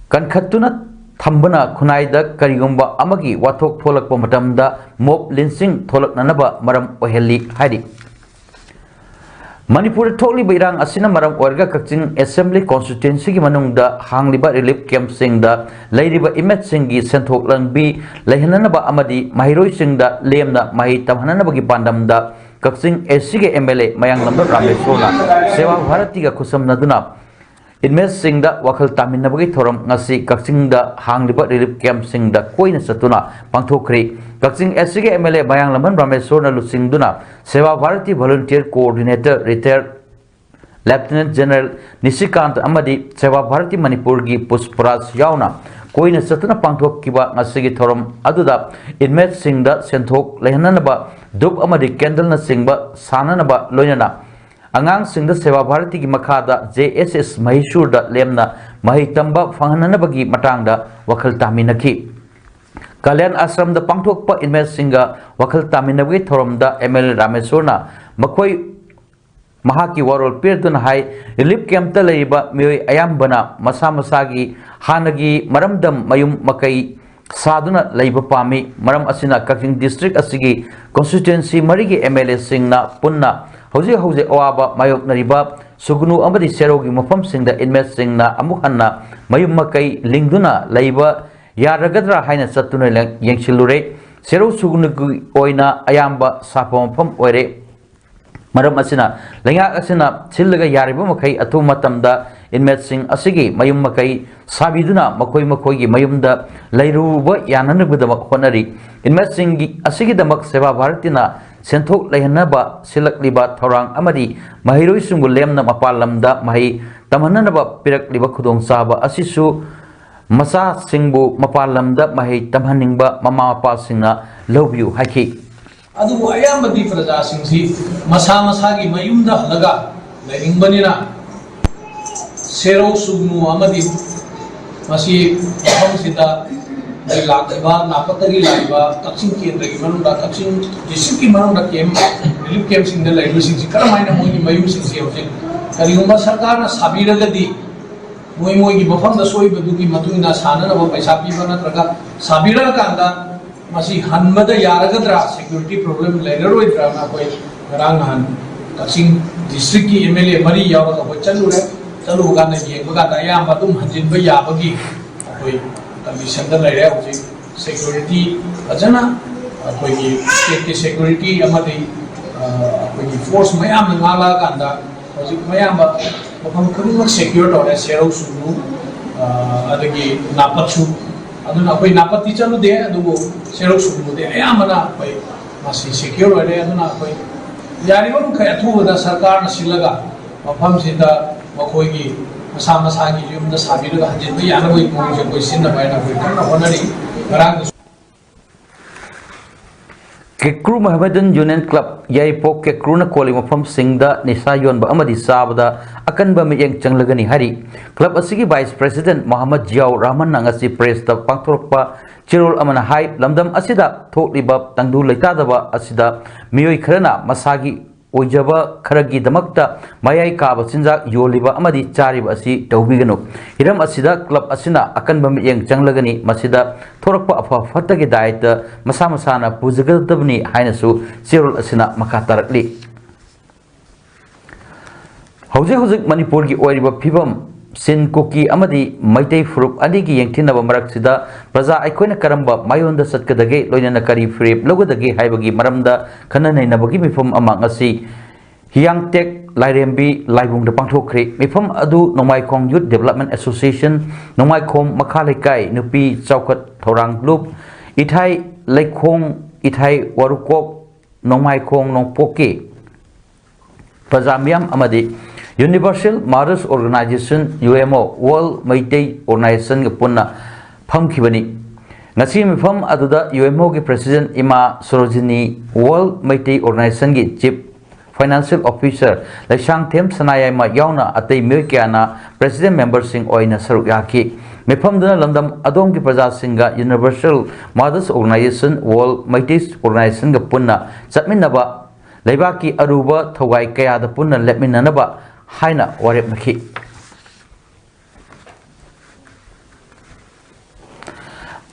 ꯀꯟꯈꯠꯇꯨꯅ ꯊꯝꯕꯅ ꯈꯨꯟꯅꯥꯏꯗ ꯀꯔꯤꯒꯨꯝꯕ ꯑꯃꯒꯤ ꯋꯥꯊꯣꯛ ꯊꯣꯛꯂꯛꯄ ꯃꯇꯝꯗ ꯃꯣꯞ ꯂꯤꯟꯁꯤꯡ ꯊꯣꯛꯂꯛꯅꯅꯕ ꯃꯔꯝ ꯑꯣꯏꯍꯜꯂꯤ ꯍꯥꯏꯔꯤ꯫ ꯃꯅꯤꯄꯨꯔꯗ ꯊꯣꯛꯂꯤꯕ ꯏꯔꯥꯡ ꯑꯁꯤꯅ ꯃꯔꯝ ꯑꯣꯏꯔꯒ ꯀꯛꯆꯤꯡ ꯑꯦꯁꯦꯝꯕ꯭ꯂꯤ ꯀꯣꯟꯁꯇꯤꯇ꯭ꯋꯦꯟꯁꯤꯒꯤ ꯃꯅꯨꯡꯗ ꯍꯥꯡꯂꯤꯕ ꯔꯤꯂꯤꯐ ꯀꯦꯝꯞꯁꯤꯡꯗ ꯂꯩꯔꯤꯕ ꯏꯃꯦꯖꯁꯤꯡꯒꯤ ꯁꯦꯟꯊꯣꯛ ꯂꯝꯕꯤ ꯂꯩꯍꯟꯅꯅꯕ ꯑꯃꯗꯤ ꯃꯍꯩꯔꯣꯏꯁꯤꯡꯗ ꯂꯦꯝꯅ ꯃꯍꯩ ꯇꯝꯍꯟꯅꯅꯕꯒꯤ ꯄꯥꯟꯗꯝꯗ ꯀꯛꯆꯤꯡ ꯑꯦꯁ ꯁꯤꯒꯤ ꯑꯦꯝ ꯑꯦꯜ ꯑꯦ ꯃꯌꯥꯡꯂꯝꯕꯝ ꯔꯥꯃꯦꯁꯣꯔꯅ ꯁꯦꯋꯥ ꯚꯥꯔꯇꯤꯒ ꯈꯨꯠꯁꯝꯅꯗꯨꯅ ꯏꯃꯦꯖꯁꯤꯡꯗ ꯋꯥꯈꯜ ꯇꯥꯃꯤꯟꯅꯕꯒꯤ ꯊꯧꯔꯝ ꯉꯁꯤ ꯀꯛꯆꯤꯡꯗ ꯍꯥꯡꯂꯤꯕ ꯔꯤꯂꯤꯐ ꯀꯦꯝꯞꯁꯤꯡꯗ ꯀꯣꯏꯅ ꯆꯠꯇꯨꯅ ꯄꯥꯡꯊꯣꯛꯈ꯭ꯔꯤ꯫ ꯀꯛꯆꯤꯡ ꯑꯦꯁ ꯁꯤꯒꯤ ꯑꯦꯝ ꯑꯦꯜ ꯑꯦ ꯃꯌꯥꯡꯂꯝꯕꯝ ꯔꯥꯃꯦꯁꯣꯔꯅ ꯂꯨꯆꯤꯡꯗꯨꯅ ꯁꯦꯋꯥ Bharti volunteer coordinator retire ꯂꯦꯐꯇꯤꯅꯦꯟꯠ general ꯅꯤꯁꯤꯀꯥꯟꯇ ꯑꯃꯗꯤ ꯁꯦꯋꯥ ꯚꯥꯔꯇꯤ ꯃꯅꯤꯄꯨꯔꯒꯤ ꯄꯨꯁꯄꯔꯥꯖ ꯌꯥꯎꯅ ꯀꯣꯏꯅ ꯆꯠꯇꯨꯅ ꯄꯥꯡꯊꯣꯛꯈꯤꯕ ꯉꯁꯤꯒꯤ ꯊꯧꯔꯝ ꯑꯗꯨꯗ ꯏꯟꯃꯦꯠꯁꯤꯡꯗ ꯁꯦꯟꯊꯣꯛ ꯂꯩꯍꯟꯅꯅꯕ ꯙꯨꯞ ꯑꯃꯗꯤ ꯀꯦꯟꯗꯜꯅꯆꯤꯡꯕ ꯁꯥꯟꯅꯅꯕ ꯂꯣꯏꯅꯅ ꯑꯉꯥꯡꯁꯤꯡꯗ ꯁꯦꯕꯥ ꯚꯥꯔꯇꯤꯒꯤ ꯃꯈꯥꯗ ꯖꯦ ꯑꯦꯁ ꯑꯦꯁ ꯃꯍꯤꯁꯨꯔꯗ ꯂꯦꯝꯅ ꯃꯍꯩ ꯇꯝꯕ ꯐꯪꯍꯟꯅꯕꯒꯤ ꯃꯇꯥꯡꯗ ꯋꯥꯈꯜ ꯇꯥꯃꯤꯟꯅꯈꯤ꯫ ꯀꯂꯌꯥꯟ ꯑꯥꯁ꯭ꯔꯝꯗ ꯄꯥꯡꯊꯣꯛꯄ ꯏꯟꯃꯦꯠꯁꯤꯡꯒ ꯋꯥꯈꯜ ꯇꯥꯃꯤꯟꯅꯕꯒꯤ ꯊꯧꯔꯝꯗ ꯑꯦꯝ ꯑꯦꯜ ꯑꯦ ꯔꯥꯃꯦꯁꯣꯔꯅ ꯃꯈꯣꯏ ꯃꯍꯥꯛꯀꯤ ꯋꯥꯔꯣꯜ ꯄꯤꯔꯗꯨꯅ ꯍꯥꯏ, ꯔꯤꯂꯤꯐ ꯀꯦꯝꯞꯇ ꯂꯩꯔꯤꯕ ꯃꯤꯑꯣꯏ ꯑꯌꯥꯝꯕꯅ ꯃꯁꯥ ꯃꯁꯥꯒꯤ ꯍꯥꯟꯅꯒꯤ ꯃꯔꯝꯗꯝ ꯃꯌꯨꯝ ꯃꯀꯩ ꯁꯥꯗꯨꯅ ꯂꯩꯕ ꯄꯥꯝꯃꯤ꯫ ꯃꯔꯝ ꯑꯁꯤꯅ ꯀꯛꯆꯤꯡ ꯗꯤꯁꯇ꯭ꯔꯤꯛ ꯑꯁꯤꯒꯤ ꯀꯣꯟꯁꯇꯤꯇ꯭ꯋꯦꯟꯁꯤ ꯃꯔꯤꯒꯤ ꯑꯦꯝ ꯑꯦꯜ ꯑꯦꯁꯤꯡꯅ ꯄꯨꯟꯅ ꯍꯧꯖꯤꯛ ꯍꯧꯖꯤꯛ ꯑꯋꯥꯕ ꯃꯥꯌꯣꯛꯅꯔꯤꯕ ꯁꯨꯒꯅꯨ ꯑꯃꯗꯤ ꯁꯦꯔꯧꯒꯤ ꯃꯐꯝꯁꯤꯡꯗ ꯏꯟꯃꯦꯠꯁꯤꯡꯅ ꯑꯃꯨꯛ ꯍꯟꯅ ꯃꯌꯨꯝ ꯃꯀꯩ ꯂꯤꯡꯗꯨꯅ ꯂꯩꯕ ꯌꯥꯔꯒꯗ꯭ꯔꯥ ꯍꯥꯏꯅ ꯆꯠꯇꯨꯅ ꯂꯦꯡ-, ꯌꯦꯡꯁꯤꯜꯂꯨꯔꯦ꯫ ꯁꯦꯔꯧ ꯁꯨꯒꯅꯨꯒꯤ ꯑꯣꯏꯅ ꯑꯌꯥꯝꯕ ꯁꯥꯐꯝ ꯃꯐꯝ ꯑꯣꯏꯔꯦ꯫ ꯃꯔꯝ ꯑꯁꯤꯅ ꯂꯩꯉꯥꯛ ꯑꯁꯤꯅ ꯁꯤꯜꯂꯒ ꯌꯥꯔꯤꯕ ꯃꯈꯩ ꯑꯊꯨꯕ ꯃꯇꯝꯗ ꯏꯟꯃꯦꯠꯁꯤꯡ ꯑꯁꯤꯒꯤ ꯃꯌꯨꯝ ꯃꯀꯩ ꯁꯥꯕꯤꯗꯨꯅ ꯃꯈꯣꯏ ꯃꯈꯣꯏꯒꯤ ꯃꯌꯨꯝꯗ ꯂꯩꯔꯨꯕ ꯌꯥꯅꯅꯕꯒꯤꯗꯃꯛ ꯍꯣꯠꯅꯔꯤ꯫ ꯏꯟꯃꯦꯠꯁꯤꯡꯒꯤ ꯑꯁꯤꯒꯤꯗꯃꯛ ꯁꯦꯕꯥ ꯚꯥꯔꯇꯤꯅ ꯁꯦꯟꯊꯣꯛ ꯂꯩꯍꯟꯅꯕ ꯁꯤꯜꯂꯛꯂꯤꯕ ꯊꯧꯔꯥꯡ ꯑꯃꯗꯤ ꯃꯍꯩꯔꯣꯏꯁꯤꯡꯕꯨ ꯂꯦꯝꯅ ꯃꯄꯥꯟ ꯂꯝꯗ ꯃꯍꯩ ꯇꯝꯍꯟꯅꯅꯕ ꯄꯤꯔꯛꯂꯤꯕ ꯈꯨꯗꯣꯡꯆꯥꯕ ꯑꯁꯤꯁꯨ ꯃꯆꯥꯁꯤꯡꯕꯨ ꯃꯄꯥꯟ ꯂꯝꯗ ꯃꯍꯩ ꯇꯝꯍꯟꯅꯤꯡꯕ ꯃꯃꯥ ꯃꯄꯥꯁꯤꯡꯅ ꯂꯧꯕꯤꯌꯨ ꯍꯥꯏꯈꯤ꯫ ꯑꯗꯨꯕꯨ ꯑꯌꯥꯝꯕꯗꯤ ꯄ꯭ꯔꯖꯥꯁꯤꯡꯁꯤ ꯃꯁꯥ ꯃꯁꯥꯒꯤ ꯃꯌꯨꯝꯗ ꯍꯜꯂꯒ ꯂꯩꯅꯤꯡꯕꯅꯤꯅ, ꯁꯦꯔꯧ ꯁꯨꯒꯅꯨ ꯑꯃꯗꯤ ꯃꯁꯤ ꯃꯐꯝꯁꯤꯗ ꯂꯥꯛꯂꯤꯕ, ꯅꯥꯄꯠꯇꯒꯤ ꯂꯥꯛꯂꯤꯕ, ꯀꯛꯆꯤꯡ ꯀꯦꯟꯗ꯭ꯔꯒꯤ ꯃꯅꯨꯡꯗ, ꯀꯛꯆꯤꯡ ꯗꯤꯁꯇ꯭ꯔꯤꯛꯀꯤ ꯃꯅꯨꯡꯗ ꯀꯦꯝꯞ, ꯔꯤꯂꯤꯐ ꯀꯦꯝꯞꯁꯤꯡꯗ ꯂꯩꯔꯤꯕꯁꯤꯡꯁꯤ ꯀꯔꯝꯍꯥꯏꯅ ꯃꯣꯏꯒꯤ ꯃꯌꯨꯝꯁꯤꯡꯁꯤ ꯍꯧꯖꯤꯛ ꯀꯔꯤꯒꯨꯝꯕ ꯁꯔꯀꯥꯔꯅ ꯁꯥꯕꯤꯔꯒꯗꯤ, ꯃꯣꯏ ꯃꯣꯏꯒꯤ ꯃꯐꯝꯗ ꯁꯣꯏꯕꯗꯨꯒꯤ ꯃꯇꯨꯡ ꯏꯟꯅ ꯁꯥꯟꯅꯅꯕ ꯄꯩꯁꯥ ꯄꯤꯕ ꯅꯠꯇ꯭ꯔꯒ ꯁꯥꯕꯤꯔꯛꯑꯀꯥꯟꯗ ꯃꯁꯤ ꯍꯟꯕꯗ ꯌꯥꯔꯒꯗ꯭ꯔꯥ, ꯁꯦꯀ꯭ꯌꯨꯔꯤꯇꯤ ꯄ꯭ꯔꯣꯕ꯭ꯂꯦꯝ ꯂꯩꯔꯔꯣꯏꯗ꯭ꯔꯥꯅ ꯑꯩꯈꯣꯏ ꯉꯔꯥꯡ ꯅꯍꯥꯟ ꯀꯛꯆꯤꯡ ꯗꯤꯁꯇ꯭ꯔꯤꯛꯀꯤ ꯑꯦꯝ ꯑꯦꯜ ꯑꯦ ꯃꯔꯤ ꯌꯥꯎꯔꯒ ꯑꯩꯈꯣꯏ ꯆꯠꯂꯨꯔꯦ꯫ ꯆꯠꯂꯨꯕ ꯀꯥꯟꯗ, ꯌꯦꯡꯕ ꯀꯥꯟꯗ ꯑꯌꯥꯝꯕ ꯑꯗꯨꯝ ꯍꯟꯖꯤꯟꯕ ꯌꯥꯕꯒꯤ ꯑꯩꯈꯣꯏ ꯀꯟꯗꯤꯁꯟꯗ ꯂꯩꯔꯦ꯫ ꯍꯧꯖꯤꯛ ꯁꯦꯀ꯭ꯌꯨꯔꯤꯇꯤ ꯐꯖꯅ, ꯑꯩꯈꯣꯏꯒꯤ ꯁ꯭ꯇꯦꯠꯀꯤ ꯁꯦꯀ꯭ꯌꯨꯔꯤꯇꯤ ꯑꯃꯗꯤ, ꯑ, ꯑꯩꯈꯣꯏꯒꯤ ꯐꯣꯔꯁ ꯃꯌꯥꯝꯅ ꯉꯥꯛꯂꯛꯑꯀꯥꯟꯗ ꯍꯧꯖꯤꯛ ꯑꯌꯥꯝꯕ ꯃꯐꯝ ꯈꯨꯗꯤꯡꯃꯛ ꯁꯦꯀ꯭ꯌꯨꯔ ꯇꯧꯔꯦ, ꯁꯦꯔꯧ ꯁꯨꯒꯅꯨ, ꯑ, ꯑꯗꯒꯤ ꯅꯥꯄꯠꯁꯨ꯫ ꯑꯗꯨꯅ ꯑꯩꯈꯣꯏ ꯅꯥꯄꯠꯇꯤ ꯆꯠꯂꯨꯗꯦ, ꯑꯗꯨꯕꯨ ꯁꯦꯔꯧ ꯁꯨꯒꯅꯨꯗꯤ ꯑꯌꯥꯝꯕꯅ ꯑꯩꯈꯣꯏ ꯃꯁꯤ ꯁꯦꯀ꯭ꯌꯨꯔ ꯑꯣꯏꯔꯦ꯫ ꯑꯗꯨꯅ ꯑꯩꯈꯣꯏ ꯌꯥꯔꯤꯕ ꯃꯈꯩ ꯑꯊꯨꯕꯗ ꯁꯔꯀꯥꯔꯅ ꯁꯤꯜꯂꯒ ꯃꯐꯝꯁꯤꯗ ꯃꯈꯣꯏꯒꯤ ꯃꯁꯥ ꯃꯁꯥꯒꯤ ꯌꯨꯝꯗ ꯁꯥꯕꯤꯔꯒ ꯍꯟꯖꯤꯟꯕ ꯌꯥꯅꯕꯒꯤ ꯃꯑꯣꯡꯁꯦ ꯑꯩꯈꯣꯏ ꯁꯤꯟꯅꯕ ꯍꯥꯏꯅ ꯑꯩꯈꯣꯏ ꯀꯟꯅ ꯍꯣꯠꯅꯔꯤ꯫ ꯉꯔꯥꯡꯗꯁꯨ ꯀꯦꯀ꯭ꯔꯨ ꯃꯍꯃꯗꯟ ꯌꯨꯅꯤꯌꯟ ꯀ꯭ꯂꯕ ꯌꯥꯏꯔꯤꯄꯣꯛ ꯀꯦꯀ꯭ꯔꯨꯅ ꯀꯣꯜꯂꯤꯕ ꯃꯐꯝꯁꯤꯡꯗ ꯅꯤꯁꯥ ꯌꯣꯟꯕ ꯑꯃꯗꯤ ꯆꯥꯕꯗ ꯑꯀꯟꯕ ꯃꯤꯠꯌꯦꯡ ꯆꯪꯂꯒꯅꯤ ꯍꯥꯏꯔꯤ꯫ ꯀ꯭ꯂꯕ ꯑꯁꯤꯒꯤ ꯚꯥꯏꯁ ꯄ꯭ꯔꯦꯁꯤꯗꯦꯟꯠ ꯃꯣꯍꯝꯃꯗ ꯖꯤꯌꯥꯎ ꯔꯍꯃꯟꯅ ꯉꯁꯤ ꯄ꯭ꯔꯦꯁꯇ ꯄꯥꯡꯊꯣꯔꯛꯄ ꯆꯦꯔꯣꯜ ꯑꯃꯅ ꯍꯥꯏ, ꯂꯝꯗꯝ ꯑꯁꯤꯗ ꯊꯣꯛꯂꯤꯕ ꯇꯪꯗꯨ ꯂꯩꯇꯥꯗꯕ ꯑꯁꯤꯗ ꯃꯤꯑꯣꯏ ꯈꯔꯅ ꯃꯁꯥꯒꯤ ꯑꯣꯏꯖꯕ ꯈꯔꯒꯤꯗꯃꯛꯇ ꯃꯌꯥꯏ ꯀꯥꯕ ꯆꯤꯟꯖꯥꯛ ꯌꯣꯜꯂꯤꯕ ꯑꯃꯗꯤ ꯆꯥꯔꯤꯕ ꯑꯁꯤ ꯇꯧꯕꯤꯒꯅꯨ꯫ ꯍꯤꯔꯝ ꯑꯁꯤꯗ ꯀ꯭ꯂꯕ ꯑꯁꯤꯅ ꯑꯀꯟꯕ ꯃꯤꯠꯌꯦꯡ ꯆꯪꯂꯒꯅꯤ꯫ ꯃꯁꯤꯗ ꯊꯣꯔꯛꯄ ꯑꯐ ꯐꯠꯇꯒꯤ ꯗꯥꯏꯇ ꯃꯁꯥ ꯃꯁꯥꯅ ꯄꯨꯖꯒꯗꯕꯅꯤ ꯍꯥꯏꯅꯁꯨ ꯆꯦꯔꯣꯜ ꯑꯁꯤꯅ ꯃꯈꯥ ꯇꯥꯔꯛꯂꯤ꯫ ꯍꯧꯖꯤꯛ ꯍꯧꯖꯤꯛ ꯃꯅꯤꯄꯨꯔꯒꯤ ꯑꯣꯏꯔꯤꯕ ꯐꯤꯕꯝ, ꯁꯤꯟ ꯀꯨꯀꯤ ꯑꯃꯗꯤ ꯃꯩꯇꯩ ꯐꯨꯔꯨꯞ ꯑꯅꯤꯒꯤ ꯌꯦꯡꯊꯤꯅꯕ ꯃꯔꯛꯁꯤꯗ ꯄ꯭ꯔꯖꯥ ꯑꯩꯈꯣꯏꯅ ꯀꯔꯝꯕ ꯃꯥꯏꯑꯣꯟꯗ ꯆꯠꯀꯗꯒꯦ, ꯂꯣꯏꯅꯅ ꯀꯔꯤ ꯐꯤꯔꯦꯞ ꯂꯧꯒꯗꯒꯦ ꯍꯥꯏꯕꯒꯤ ꯃꯔꯝꯗ ꯈꯟꯅ ꯅꯩꯅꯕꯒꯤ ꯃꯤꯐꯝ ꯑꯃ ꯉꯁꯤ ꯍꯤꯌꯥꯡꯇꯦꯛ ꯂꯥꯏꯔꯦꯝꯕꯤ ꯂꯥꯏꯕꯨꯡꯗ ꯄꯥꯡꯊꯣꯛꯈ꯭ꯔꯦ꯫ ꯃꯤꯐꯝ ꯑꯗꯨ ꯅꯣꯡꯃꯥꯏꯈꯣꯡ ꯌꯨꯠ ꯗꯤꯕꯦꯂꯞꯃꯦꯟ ꯑꯦꯁꯣꯁꯤꯌꯦꯁꯟ, ꯅꯣꯡꯃꯥꯏꯈꯣꯡ ꯃꯈꯥ ꯂꯩꯀꯥꯏ ꯅꯨꯄꯤ ꯆꯥꯎꯈꯠ ꯊꯧꯔꯥꯡ ꯂꯨꯞ, ꯏꯊꯥꯏ ꯂꯩꯈꯣꯡ, ꯏꯊꯥꯏ ꯋꯥꯔꯨꯀꯣꯛ, ꯅꯣꯡꯃꯥꯏꯈꯣꯡ ꯅꯣꯡꯄꯣꯛꯀꯤ ꯄ꯭ꯔꯖꯥ ꯃꯤꯌꯥꯝ ꯑꯃꯗꯤ Universal Mothers Organization, U M O, world Meitei ꯑꯣꯔꯒꯅꯥꯏꯖꯦꯁꯟꯒ ꯄꯨꯟꯅ ꯐꯝꯈꯤꯕꯅꯤ꯫ ꯉꯁꯤ ꯃꯤꯐꯝ ꯑꯗꯨꯗ ꯌꯨ ꯑꯦꯝ ꯑꯣꯒꯤ ꯄ꯭ꯔꯦꯁꯤꯗꯦꯟꯠ ꯏꯃꯥ ꯁꯣꯔꯣꯖꯤꯅꯤ, ꯋꯥꯔꯜ ꯃꯩꯇꯩ ꯑꯣꯔꯒꯅꯥꯏꯖꯦꯁꯟꯒꯤ chief financial officer Leishangthem Sanayaima ꯌꯥꯎꯅ ꯑꯇꯩ ꯃꯤꯑꯣꯏ ꯀꯌꯥꯅ ꯄ꯭ꯔꯦꯁꯤꯗꯦꯟꯠ ꯃꯦꯝꯕꯔꯁꯤꯡ ꯑꯣꯏꯅ ꯁꯔꯨꯛ ꯌꯥꯈꯤ꯫ ꯃꯤꯐꯝꯗꯨꯅ ꯂꯝꯗꯝ ꯑꯗꯣꯝꯒꯤ ꯄ꯭ꯔꯖꯥꯁꯤꯡꯒ Universal Mothers Organization, world Meitei ꯑꯣꯔꯒꯅꯥꯏꯖꯦꯁꯟꯒ ꯄꯨꯟꯅ ꯆꯠꯃꯤꯟꯅꯕ ꯂꯩꯕꯥꯛꯀꯤ ꯑꯔꯨꯕ ꯊꯧꯒꯥꯏ ꯀꯌꯥꯗ ꯄꯨꯟꯅ ꯂꯦꯞꯃꯤꯟꯅꯅꯕ ꯍꯥꯏꯅ ꯋꯥꯔꯦꯞꯅꯈꯤ꯫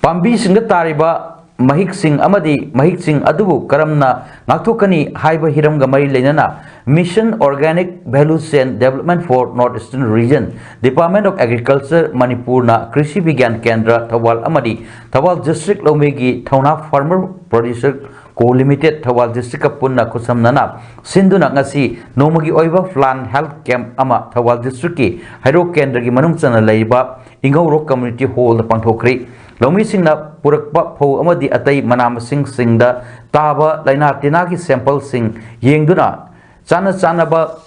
ꯄꯥꯝꯕꯤꯁꯤꯡꯗ ꯇꯥꯔꯤꯕ ꯃꯍꯤꯛꯁꯤꯡ ꯑꯃꯗꯤ ꯃꯍꯤꯛꯁꯤꯡ ꯑꯗꯨꯕꯨ ꯀꯔꯝꯅ ꯉꯥꯛꯊꯣꯛꯀꯅꯤ ꯍꯥꯏꯕ ꯍꯤꯔꯝꯒ ꯃꯔꯤ ꯂꯩꯅꯅ Mission Organic Value Chain Development for North Eastern Region, Department of Agriculture, ꯃꯅꯤꯄꯨꯔꯅ ꯀ꯭ꯔꯤꯁꯤ ꯕꯤꯒ꯭ꯌꯥꯟ ꯀꯦꯟꯗ꯭ꯔ ꯊꯧꯕꯥꯜ ꯑꯃꯗꯤ ꯊꯧꯕꯥꯜ ꯗꯤꯁꯇ꯭ꯔꯤꯛ ꯂꯧꯃꯤꯒꯤ ꯊꯧꯅꯥ Farmer Producer Co Limited Thoubal ꯗꯤꯁꯇ꯭ꯔꯤꯛꯀ ꯄꯨꯟꯅ ꯈꯨꯠꯁꯝꯅꯅ ꯁꯤꯟꯗꯨꯅ ꯉꯁꯤ ꯅꯣꯡꯃꯒꯤ ꯑꯣꯏꯕ plant health camp ꯑꯃ ꯊꯧꯕꯥꯜ ꯗꯤꯁꯇ꯭ꯔꯤꯛꯀꯤ ꯍꯩꯔꯣꯛ ꯀꯦꯟꯗ꯭ꯔꯒꯤ ꯃꯅꯨꯡ ꯆꯟꯅ ꯂꯩꯔꯤꯕ ꯏꯉꯧꯔꯣꯛ community hall ꯗ ꯄꯥꯡꯊꯣꯛꯈ꯭ꯔꯤ꯫ ꯂꯧꯃꯤꯁꯤꯡꯅ ꯄꯨꯔꯛꯄ ꯐꯧ ꯑꯃꯗꯤ ꯑꯇꯩ ꯃꯅꯥ ꯃꯁꯤꯡꯁꯤꯡꯗ ꯇꯥꯕ ꯂꯥꯏꯅꯥ ꯇꯤꯟꯅꯥꯒꯤ sample ꯁꯤꯡ ꯌꯦꯡꯗꯨꯅ ꯆꯥꯅ ꯆꯥꯅꯕ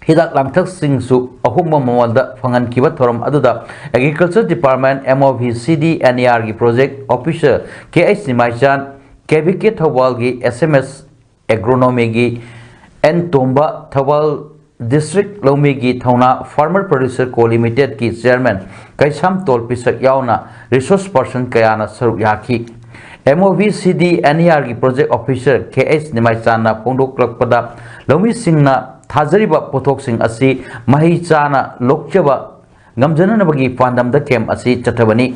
ꯍꯤꯗꯥꯛ ꯂꯥꯡꯊꯛꯁꯤꯡꯁꯨ ꯑꯍꯣꯡꯕ ꯃꯃꯜꯗ ꯐꯪꯍꯟꯈꯤꯕ ꯊꯧꯔꯝ ꯑꯗꯨꯗ Agriculture Department, M O V, C D N E R ꯒꯤ Project Officer K H Nimaichan, K V K ꯊꯧꯕꯥꯜꯒꯤ ꯑꯦꯁ ꯑꯦꯝ ꯑꯦꯁ ꯑꯦꯒ꯭ꯔꯣꯅꯣꯃꯤꯒꯤ ꯑꯦꯟ ꯇꯣꯝꯕ, ꯊꯧꯕꯥꯜ ꯗꯤꯁꯇ꯭ꯔꯤꯛ ꯂꯧꯃꯤꯒꯤ ꯊꯧꯅꯥ ꯐꯥꯔꯃꯔ ꯄ꯭ꯔꯣꯗ꯭ꯌꯨꯁꯔ ꯀꯣ ꯂꯤꯃꯤꯇꯦꯗꯀꯤ ꯆꯤꯌꯔꯃꯦꯟ ꯀꯩꯁꯥꯝ ꯇꯣꯜ ꯄꯤꯁꯛ ꯌꯥꯎꯅ ꯔꯤꯁꯣꯔꯁ ꯄꯔꯁꯟ ꯀꯌꯥꯅ ꯁꯔꯨꯛ ꯌꯥꯈꯤ꯫ M O V C D N E ꯑꯥꯔꯒꯤ ꯄ꯭ꯔꯣꯖꯦꯛ ꯑꯣꯐꯤꯁꯔ ꯀꯦ ꯑꯩꯆ ꯅꯤꯃꯥꯏꯆꯥꯟꯅ ꯐꯣꯡꯗꯣꯛꯂꯛꯄꯗ, ꯂꯧꯃꯤꯁꯤꯡꯅ ꯊꯥꯖꯔꯤꯕ ꯄꯣꯠꯊꯣꯛꯁꯤꯡ ꯑꯁꯤ ꯃꯍꯩ ꯆꯥꯅ ꯂꯣꯛꯆꯕ ꯉꯝꯖꯅꯅꯕꯒꯤ ꯄꯥꯟꯗꯝꯗ ꯀꯦꯝꯞ ꯑꯁꯤ ꯆꯠꯊꯕꯅꯤ꯫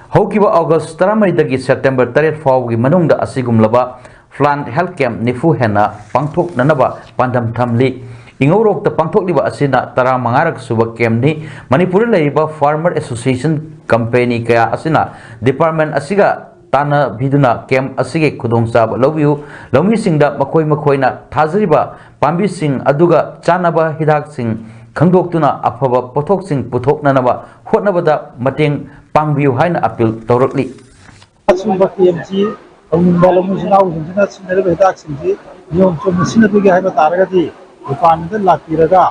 ꯍꯧꯈꯤꯕ ꯑꯣꯒꯁ ꯇꯔꯥꯃꯔꯤꯗꯒꯤ ꯁꯦꯞꯇꯦꯝꯕꯔ ꯇꯔꯦꯠ ꯐꯥꯎꯕꯒꯤ ꯃꯅꯨꯡꯗ ꯑꯁꯤꯒꯨꯝꯂꯕ ꯄ꯭ꯂꯥꯟꯠ ꯍꯦꯜꯊ ꯀꯦꯝꯞ ꯅꯤꯐꯨ ꯍꯦꯟꯅ ꯄꯥꯡꯊꯣꯛꯅꯅꯕ ꯄꯥꯟꯗꯝ ꯊꯝꯂꯤ꯫ ꯏꯉꯧꯔꯣꯛꯇ ꯄꯥꯡꯊꯣꯛꯂꯤꯕ ꯑꯁꯤꯅ ꯇꯔꯥꯃꯉꯥꯔꯛ ꯁꯨꯕ ꯀꯦꯝꯞꯅꯤ꯫ ꯃꯅꯤꯄꯨꯔꯗ ꯂꯩꯔꯤꯕ ꯐꯥꯔꯃꯔ ꯑꯦꯁꯣꯁꯤꯌꯦꯁꯟ ꯀꯝꯄꯦꯅꯤ ꯀꯌꯥ ꯑꯁꯤꯅ ꯗꯤꯄꯥꯔꯠꯃꯦꯟ ꯑꯁꯤꯒ ꯇꯥꯟꯅꯕꯤꯗꯨꯅ ꯀꯦꯝꯞ ꯑꯁꯤꯒꯤ ꯈꯨꯗꯣꯡꯆꯥꯕ ꯂꯧꯕꯤꯌꯨ꯫ ꯂꯧꯃꯤꯁꯤꯡꯗ ꯃꯈꯣꯏ ꯃꯈꯣꯏꯅ ꯊꯥꯖꯔꯤꯕ ꯄꯥꯝꯕꯤꯁꯤꯡ ꯑꯗꯨꯒ ꯆꯥꯟꯅꯕ ꯍꯤꯗꯥꯛꯁꯤꯡ ꯈꯪꯗꯣꯛꯇꯨꯅ ꯑꯐꯕ ꯄꯣꯠꯊꯣꯛꯁꯤꯡ ꯄꯨꯊꯣꯛꯅꯅꯕ ꯍꯣꯠꯅꯕꯗ ꯃꯇꯦꯡ ꯄꯥꯡꯕꯤꯌꯨ ꯍꯥꯏꯅ ꯑꯄꯤꯜ ꯇꯧꯔꯛꯂꯤ꯫ ꯑꯁꯤꯒꯨꯝꯕ ꯀꯦꯝꯞꯁꯤ ꯇꯧꯅꯤꯡꯕ ꯂꯧꯃꯤꯁꯤꯡ ꯏꯅꯥꯎꯁꯤꯡꯁꯤꯅ ꯁꯤꯖꯤꯟꯅꯔꯤꯕ ꯍꯤꯗꯥꯛꯁꯤꯡꯁꯤ ꯅꯤꯌꯣꯝ ꯆꯨꯝꯅ ꯁꯤꯖꯤꯟꯅꯕꯤꯒꯦ ꯍꯥꯏꯕ ꯇꯥꯔꯒꯗꯤ ꯗꯤꯄꯥꯔꯠꯃꯦꯟꯗ ꯂꯥꯛꯄꯤꯔꯒ,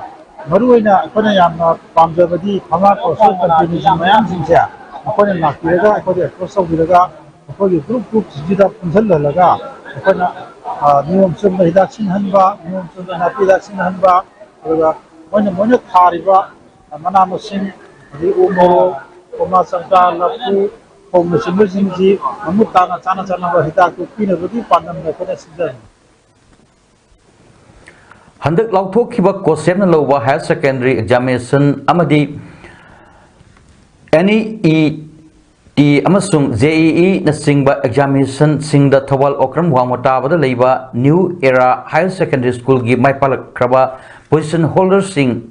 ꯃꯔꯨꯑꯣꯏꯅ ꯑꯩꯈꯣꯏꯅ ꯌꯥꯝꯅ ꯄꯥꯝꯖꯕꯗꯤ ꯐꯥꯔꯃꯥ ꯀꯣꯁꯦꯜ ꯀꯝꯄꯦꯅꯤꯁꯤꯡ ꯃꯌꯥꯝꯁꯤꯡꯁꯦ ꯃꯈꯣꯏꯅ ꯂꯥꯛꯄꯤꯔꯒ ꯑꯩꯈꯣꯏꯗ ꯑꯦꯄ꯭ꯔꯣꯁ ꯇꯧꯕꯤꯔꯒ ꯑꯩꯈꯣꯏꯒꯤ ꯒ꯭ꯔꯨꯞ ꯒ꯭ꯔꯨꯞꯁꯤꯡꯁꯤꯗ ꯄꯨꯟꯁꯤꯜꯍꯜꯂꯒ ꯑꯩꯈꯣꯏꯅ, ꯑ, ꯅꯤꯌꯣꯝ ꯆꯨꯝꯅ ꯍꯤꯗꯥꯛ ꯁꯤꯖꯤꯟꯅꯍꯟꯕ, ꯅꯤꯌꯣꯝ ꯆꯨꯝꯅ ꯅꯥꯄꯤ ꯍꯤꯗꯥꯛ ꯁꯤꯖꯤꯟꯅꯍꯟꯕ, ꯑꯗꯨꯒ ꯃꯣꯏꯅ, ꯃꯣꯏꯅ ꯊꯥꯔꯤꯕ ꯃꯅꯥ ꯃꯁꯤꯡ, ꯑꯗꯩ ꯎ ꯃꯣꯔꯣꯛ, ꯀꯣꯝꯂꯥ ꯆꯝꯄ꯭ꯔꯥ, ꯂꯐꯨ, ꯐꯧꯅꯆꯤꯡꯕꯁꯤꯡꯁꯤ ꯃꯃꯨꯠ ꯇꯥꯅ ꯆꯥꯅ ꯆꯥꯅꯕ ꯍꯤꯗꯥꯛꯇꯨ ꯄꯤꯅꯕꯒꯤ ꯄꯥꯟꯗꯝꯗ ꯑꯩꯈꯣꯏꯅ ꯁꯤꯟꯖꯕꯅꯤ꯫ ꯍꯟꯗꯛ ꯂꯥꯎꯊꯣꯛꯈꯤꯕ ꯀꯣꯁꯦꯞꯅ ꯂꯧꯕ ꯍꯥꯌꯔ ꯁꯦꯀꯦꯟꯗꯔꯤ ꯑꯦꯛꯖꯥꯃꯤꯅꯦꯁꯟ ꯑꯃꯗꯤ ꯑꯦꯟ ꯏ ꯏ ꯇꯤ ꯑꯃꯁꯨꯡ ꯖꯦ ꯏ ꯏꯅꯆꯤꯡꯕ ꯑꯦꯛꯖꯥꯃꯤꯅꯦꯁꯟꯁꯤꯡꯗ ꯊꯧꯕꯥꯜ ꯑꯣꯀ꯭ꯔꯝ ꯋꯥꯡꯃ ꯇꯥꯕꯗ ꯂꯩꯕ ꯅ꯭ꯌꯨ ꯑꯦꯔꯥ ꯍꯥꯌꯔ ꯁꯦꯀꯦꯟꯗꯔꯤ ꯁ꯭ꯀꯨꯜꯒꯤ ꯃꯥꯏ ꯄꯥꯛꯂꯛꯈ꯭ꯔꯕ ꯄꯣꯖꯤꯁꯟ ꯍꯣꯜꯗꯔꯁꯤꯡ,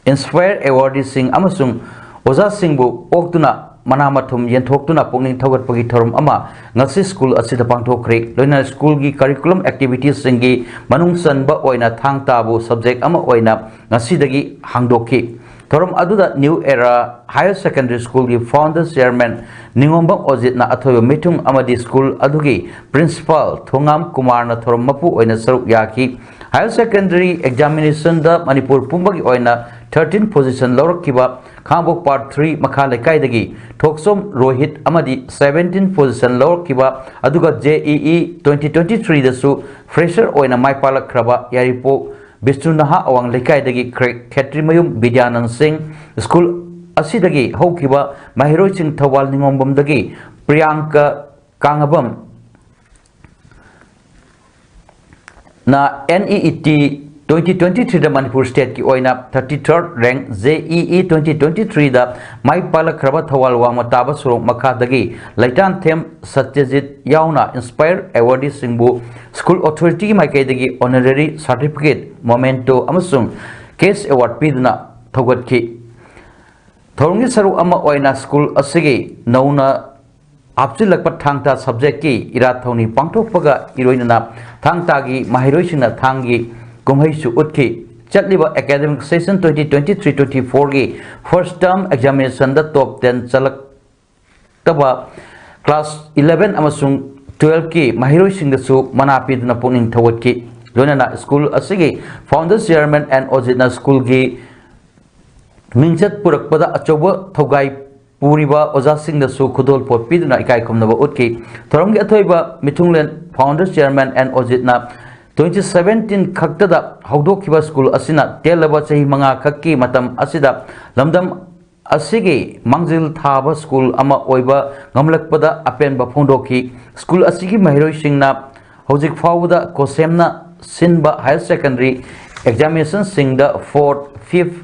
ꯏꯟꯁꯄꯥꯌꯔ ꯑꯦꯋꯥꯔꯗꯤꯁꯤꯡ ꯑꯃꯁꯨꯡ ꯑꯣꯖꯥꯁꯤꯡꯕꯨ ꯑꯣꯛꯇꯨꯅ ꯃꯅꯥ ꯃꯊꯨꯝ ꯌꯦꯟꯊꯣꯛꯇꯨꯅ ꯄꯨꯛꯅꯤꯡ ꯊꯧꯒꯠꯄꯒꯤ ꯊꯧꯔꯝ ꯑꯃ ꯉꯁꯤ ꯁ꯭ꯀꯨꯜ ꯑꯁꯤꯗ ꯄꯥꯡꯊꯣꯛꯈ꯭ꯔꯦ꯫ ꯂꯣꯏꯅꯅ ꯁ꯭ꯀꯨꯜꯒꯤ ꯀꯔꯤꯀꯨꯂꯝ ꯑꯦꯛꯇꯤꯚꯤꯇꯤꯁꯁꯤꯡꯒꯤ ꯃꯅꯨꯡ ꯆꯟꯕ ꯑꯣꯏꯅ ꯊꯥꯡ ꯇꯥꯕꯨ ꯁꯕꯖꯦꯛ ꯑꯃ ꯑꯣꯏꯅ ꯉꯁꯤꯗꯒꯤ ꯍꯥꯡꯗꯣꯛꯈꯤ꯫ ꯊꯧꯔꯝ ꯑꯗꯨꯗ ꯅ꯭ꯌꯨ ꯑꯦꯔꯥ ꯍꯥꯌꯔ ꯁꯦꯀꯦꯟꯗꯔꯤ ꯁ꯭ꯀꯨꯜꯒꯤ ꯐꯥꯎꯟꯗꯔ ꯆꯤꯌꯔꯃꯦꯟ ꯅꯤꯉꯣꯝꯕꯝ ꯑꯣꯖꯤꯠꯅ ꯑꯊꯣꯏꯕ ꯃꯤꯊꯨꯡ ꯑꯃꯗꯤ ꯁ꯭ꯀꯨꯜ ꯑꯗꯨꯒꯤ ꯄ꯭ꯔꯤꯟꯁꯤꯄꯥꯜ ꯊꯣꯉꯥꯝ ꯀꯨꯃꯥꯔꯅ ꯊꯧꯔꯝ ꯃꯄꯨ ꯑꯣꯏꯅ ꯁꯔꯨꯛ ꯌꯥꯈꯤ꯫ ꯍꯥꯌꯔ ꯁꯦꯀꯦꯟꯗꯔꯤ ꯑꯦꯛꯖꯥꯃꯤꯅꯦꯁꯟꯗ ꯃꯅꯤꯄꯨꯔ ꯄꯨꯝꯕꯒꯤ ꯑꯣꯏꯅ ꯊꯥꯔꯇꯤꯟ ꯄꯣꯖꯤꯁꯟ ꯂꯧꯔꯛꯈꯤꯕ ꯈꯥꯡꯉꯕꯣꯛ ꯄꯥꯔꯠ ꯊ꯭ꯔꯤ ꯃꯈꯥ ꯂꯩꯀꯥꯏꯗꯒꯤ ꯊꯣꯛꯆꯣꯝ ꯔꯣꯍꯤꯠ ꯑꯃꯗꯤ ꯁꯕꯦꯟꯇꯤꯟ ꯄꯣꯖꯤꯁꯟ ꯂꯧꯔꯛꯈꯤꯕ, ꯑꯗꯨꯒ J E E twenty twenty ꯊ꯭ꯔꯤꯗꯁꯨ fresher ꯑꯣꯏꯅ ꯃꯥꯏ ꯄꯥꯛꯂꯛꯈ꯭ꯔꯕ ꯌꯥꯏꯔꯤꯄꯣꯛ ꯕꯤꯁꯅꯨ ꯅꯍꯥ ꯑꯋꯥꯡ ꯂꯩꯀꯥꯏꯗꯒꯤ ꯈ꯭ꯔꯦ-, ꯈꯦꯇ꯭ꯔꯤꯃꯌꯨꯝ ꯕꯤꯗ꯭ꯌꯥꯅꯟ ꯁꯤꯡ, ꯁ꯭ꯀꯨꯜ ꯑꯁꯤꯗꯒꯤ ꯍꯧꯈꯤꯕ ꯃꯍꯩꯔꯣꯏꯁꯤꯡ ꯊꯧꯕꯥꯜ ꯅꯤꯉꯣꯝꯕꯝꯗꯒꯤ ꯄ꯭ꯔꯤꯌꯥꯡꯀ ꯀꯥꯡꯉꯕꯝ ꯅ N E E T twenty twenty ꯊ꯭ꯔꯤꯗ ꯃꯅꯤꯄꯨꯔ ꯁ꯭ꯇꯦꯠꯀꯤ ꯑꯣꯏꯅ thirty third rank, J E E twenty twenty ꯊ꯭ꯔꯤꯗ ꯃꯥꯏ ꯄꯥꯛꯂꯛꯈ꯭ꯔꯕ ꯊꯧꯕꯥꯜ ꯋꯥꯡꯃ ꯇꯥꯕ ꯁꯣꯔꯣꯛ ꯃꯈꯥꯗꯒꯤ ꯂꯩꯇꯥꯟꯊꯦꯝ ꯁꯇ꯭ꯌꯖꯤꯠ ꯌꯥꯎꯅ ꯏꯟꯁꯄꯥꯌꯔ ꯑꯦꯋꯥꯔꯗꯤꯁꯤꯡꯕꯨ ꯁ꯭ꯀꯨꯜ ꯑꯣꯊꯣꯔꯤꯇꯤꯒꯤ ꯃꯥꯏꯀꯩꯗꯒꯤ ꯑꯣꯅꯔꯦꯔꯤ ꯁꯥꯔꯇꯤꯐꯤꯀꯦꯠ, ꯃꯣꯃꯦꯟꯇꯣ ꯑꯃꯁꯨꯡ ꯀꯦꯁ ꯑꯦꯋꯥꯔꯗ ꯄꯤꯗꯨꯅ ꯊꯧꯒꯠꯈꯤ꯫ ꯊꯧꯔꯝꯒꯤ ꯁꯔꯨꯛ ꯑꯃ ꯑꯣꯏꯅ ꯁ꯭ꯀꯨꯜ ꯑꯁꯤꯒꯤ ꯅꯧꯅ ꯍꯥꯞꯆꯤꯜꯂꯛꯄ ꯊꯥꯡ ꯇꯥ ꯁꯕꯖꯦꯛꯀꯤ ꯏꯔꯥꯠ ꯊꯧꯅꯤ ꯄꯥꯡꯊꯣꯛꯄꯒ ꯏꯔꯣꯏꯅꯅ ꯊꯥꯡ ꯇꯥꯒꯤ ꯃꯍꯩꯔꯣꯏꯁꯤꯡꯅ ꯊꯥꯡꯒꯤ ꯀꯨꯝꯍꯩꯁꯨ ꯎꯠꯈꯤ꯫ ꯆꯠꯂꯤꯕ academic session twenty twenty three twenty ꯐꯣꯔꯒꯤ ꯐꯥꯔꯁ ꯇꯔꯝ ꯑꯦꯛꯖꯥꯃꯤꯅꯦꯁꯟꯗ ꯇꯣꯞ ꯇꯦꯟ ꯆꯠꯂꯛꯇꯕ ꯀ꯭ꯂꯥꯁ ꯏꯂꯚꯦꯟ ꯑꯃꯁꯨꯡ ꯇꯨꯋꯦꯜꯐꯀꯤ ꯃꯍꯩꯔꯣꯏꯁꯤꯡꯗꯁꯨ ꯃꯅꯥ ꯄꯤꯗꯨꯅ ꯄꯨꯛꯅꯤꯡ ꯊꯧꯒꯠꯈꯤ꯫ ꯂꯣꯏꯅꯅ ꯁ꯭ꯀꯨꯜ ꯑꯁꯤꯒꯤ ꯐꯥꯎꯟꯗꯔ ꯆꯤꯌꯔꯃꯦꯟ ꯑꯦꯟ ꯑꯣꯖꯤꯠꯅ ꯁ꯭ꯀꯨꯜꯒꯤ ꯃꯤꯡꯆꯠ ꯄꯨꯔꯛꯄꯗ ꯑꯆꯧꯕ ꯊꯧꯒꯥꯏ ꯄꯨꯔꯤꯕ ꯑꯣꯖꯥꯁꯤꯡꯗꯁꯨ ꯈꯨꯗꯣꯜꯄꯣꯠ ꯄꯤꯗꯨꯅ ꯏꯀꯥꯏ ꯈꯨꯝꯅꯕ ꯎꯠꯈꯤ꯫ ꯊꯧꯔꯝꯒꯤ ꯑꯊꯣꯏꯕ ꯃꯤꯊꯨꯡꯂꯦꯟ ꯐꯥꯎꯟꯗꯔ ꯆꯤꯌꯔꯃꯦꯟ ꯑꯦꯟ ꯑꯣꯖꯤꯠꯅ ꯇ꯭ꯋꯦꯟꯇꯤ ꯁꯕꯦꯟꯇꯤꯟ ꯈꯛꯇꯗ ꯍꯧꯗꯣꯛꯈꯤꯕ ꯁ꯭ꯀꯨꯜ ꯑꯁꯤꯅ ꯇꯦꯜꯂꯕ ꯆꯍꯤ ꯃꯉꯥ ꯈꯛꯀꯤ ꯃꯇꯝ ꯑꯁꯤꯗ ꯂꯝꯗꯝ ꯑꯁꯤꯒꯤ ꯃꯥꯡꯖꯤꯜ ꯊꯥꯕ ꯁ꯭ꯀꯨꯜ ꯑꯃ ꯑꯣꯏꯕ ꯉꯝꯂꯛꯄꯗ ꯑꯄꯦꯟꯕ ꯐꯣꯡꯗꯣꯛꯈꯤ꯫ ꯁ꯭ꯀꯨꯜ ꯑꯁꯤꯒꯤ ꯃꯍꯩꯔꯣꯏꯁꯤꯡꯅ ꯍꯧꯖꯤꯛ ꯐꯥꯎꯕꯗ ꯀꯣꯁꯦꯝꯅ ꯁꯤꯟꯕ ꯍꯥꯌꯔ ꯁꯦꯀꯦꯟꯗꯔꯤ ꯑꯦꯛꯖꯥꯃꯤꯅꯦꯁꯟꯁꯤꯡꯗ fourth, fifth,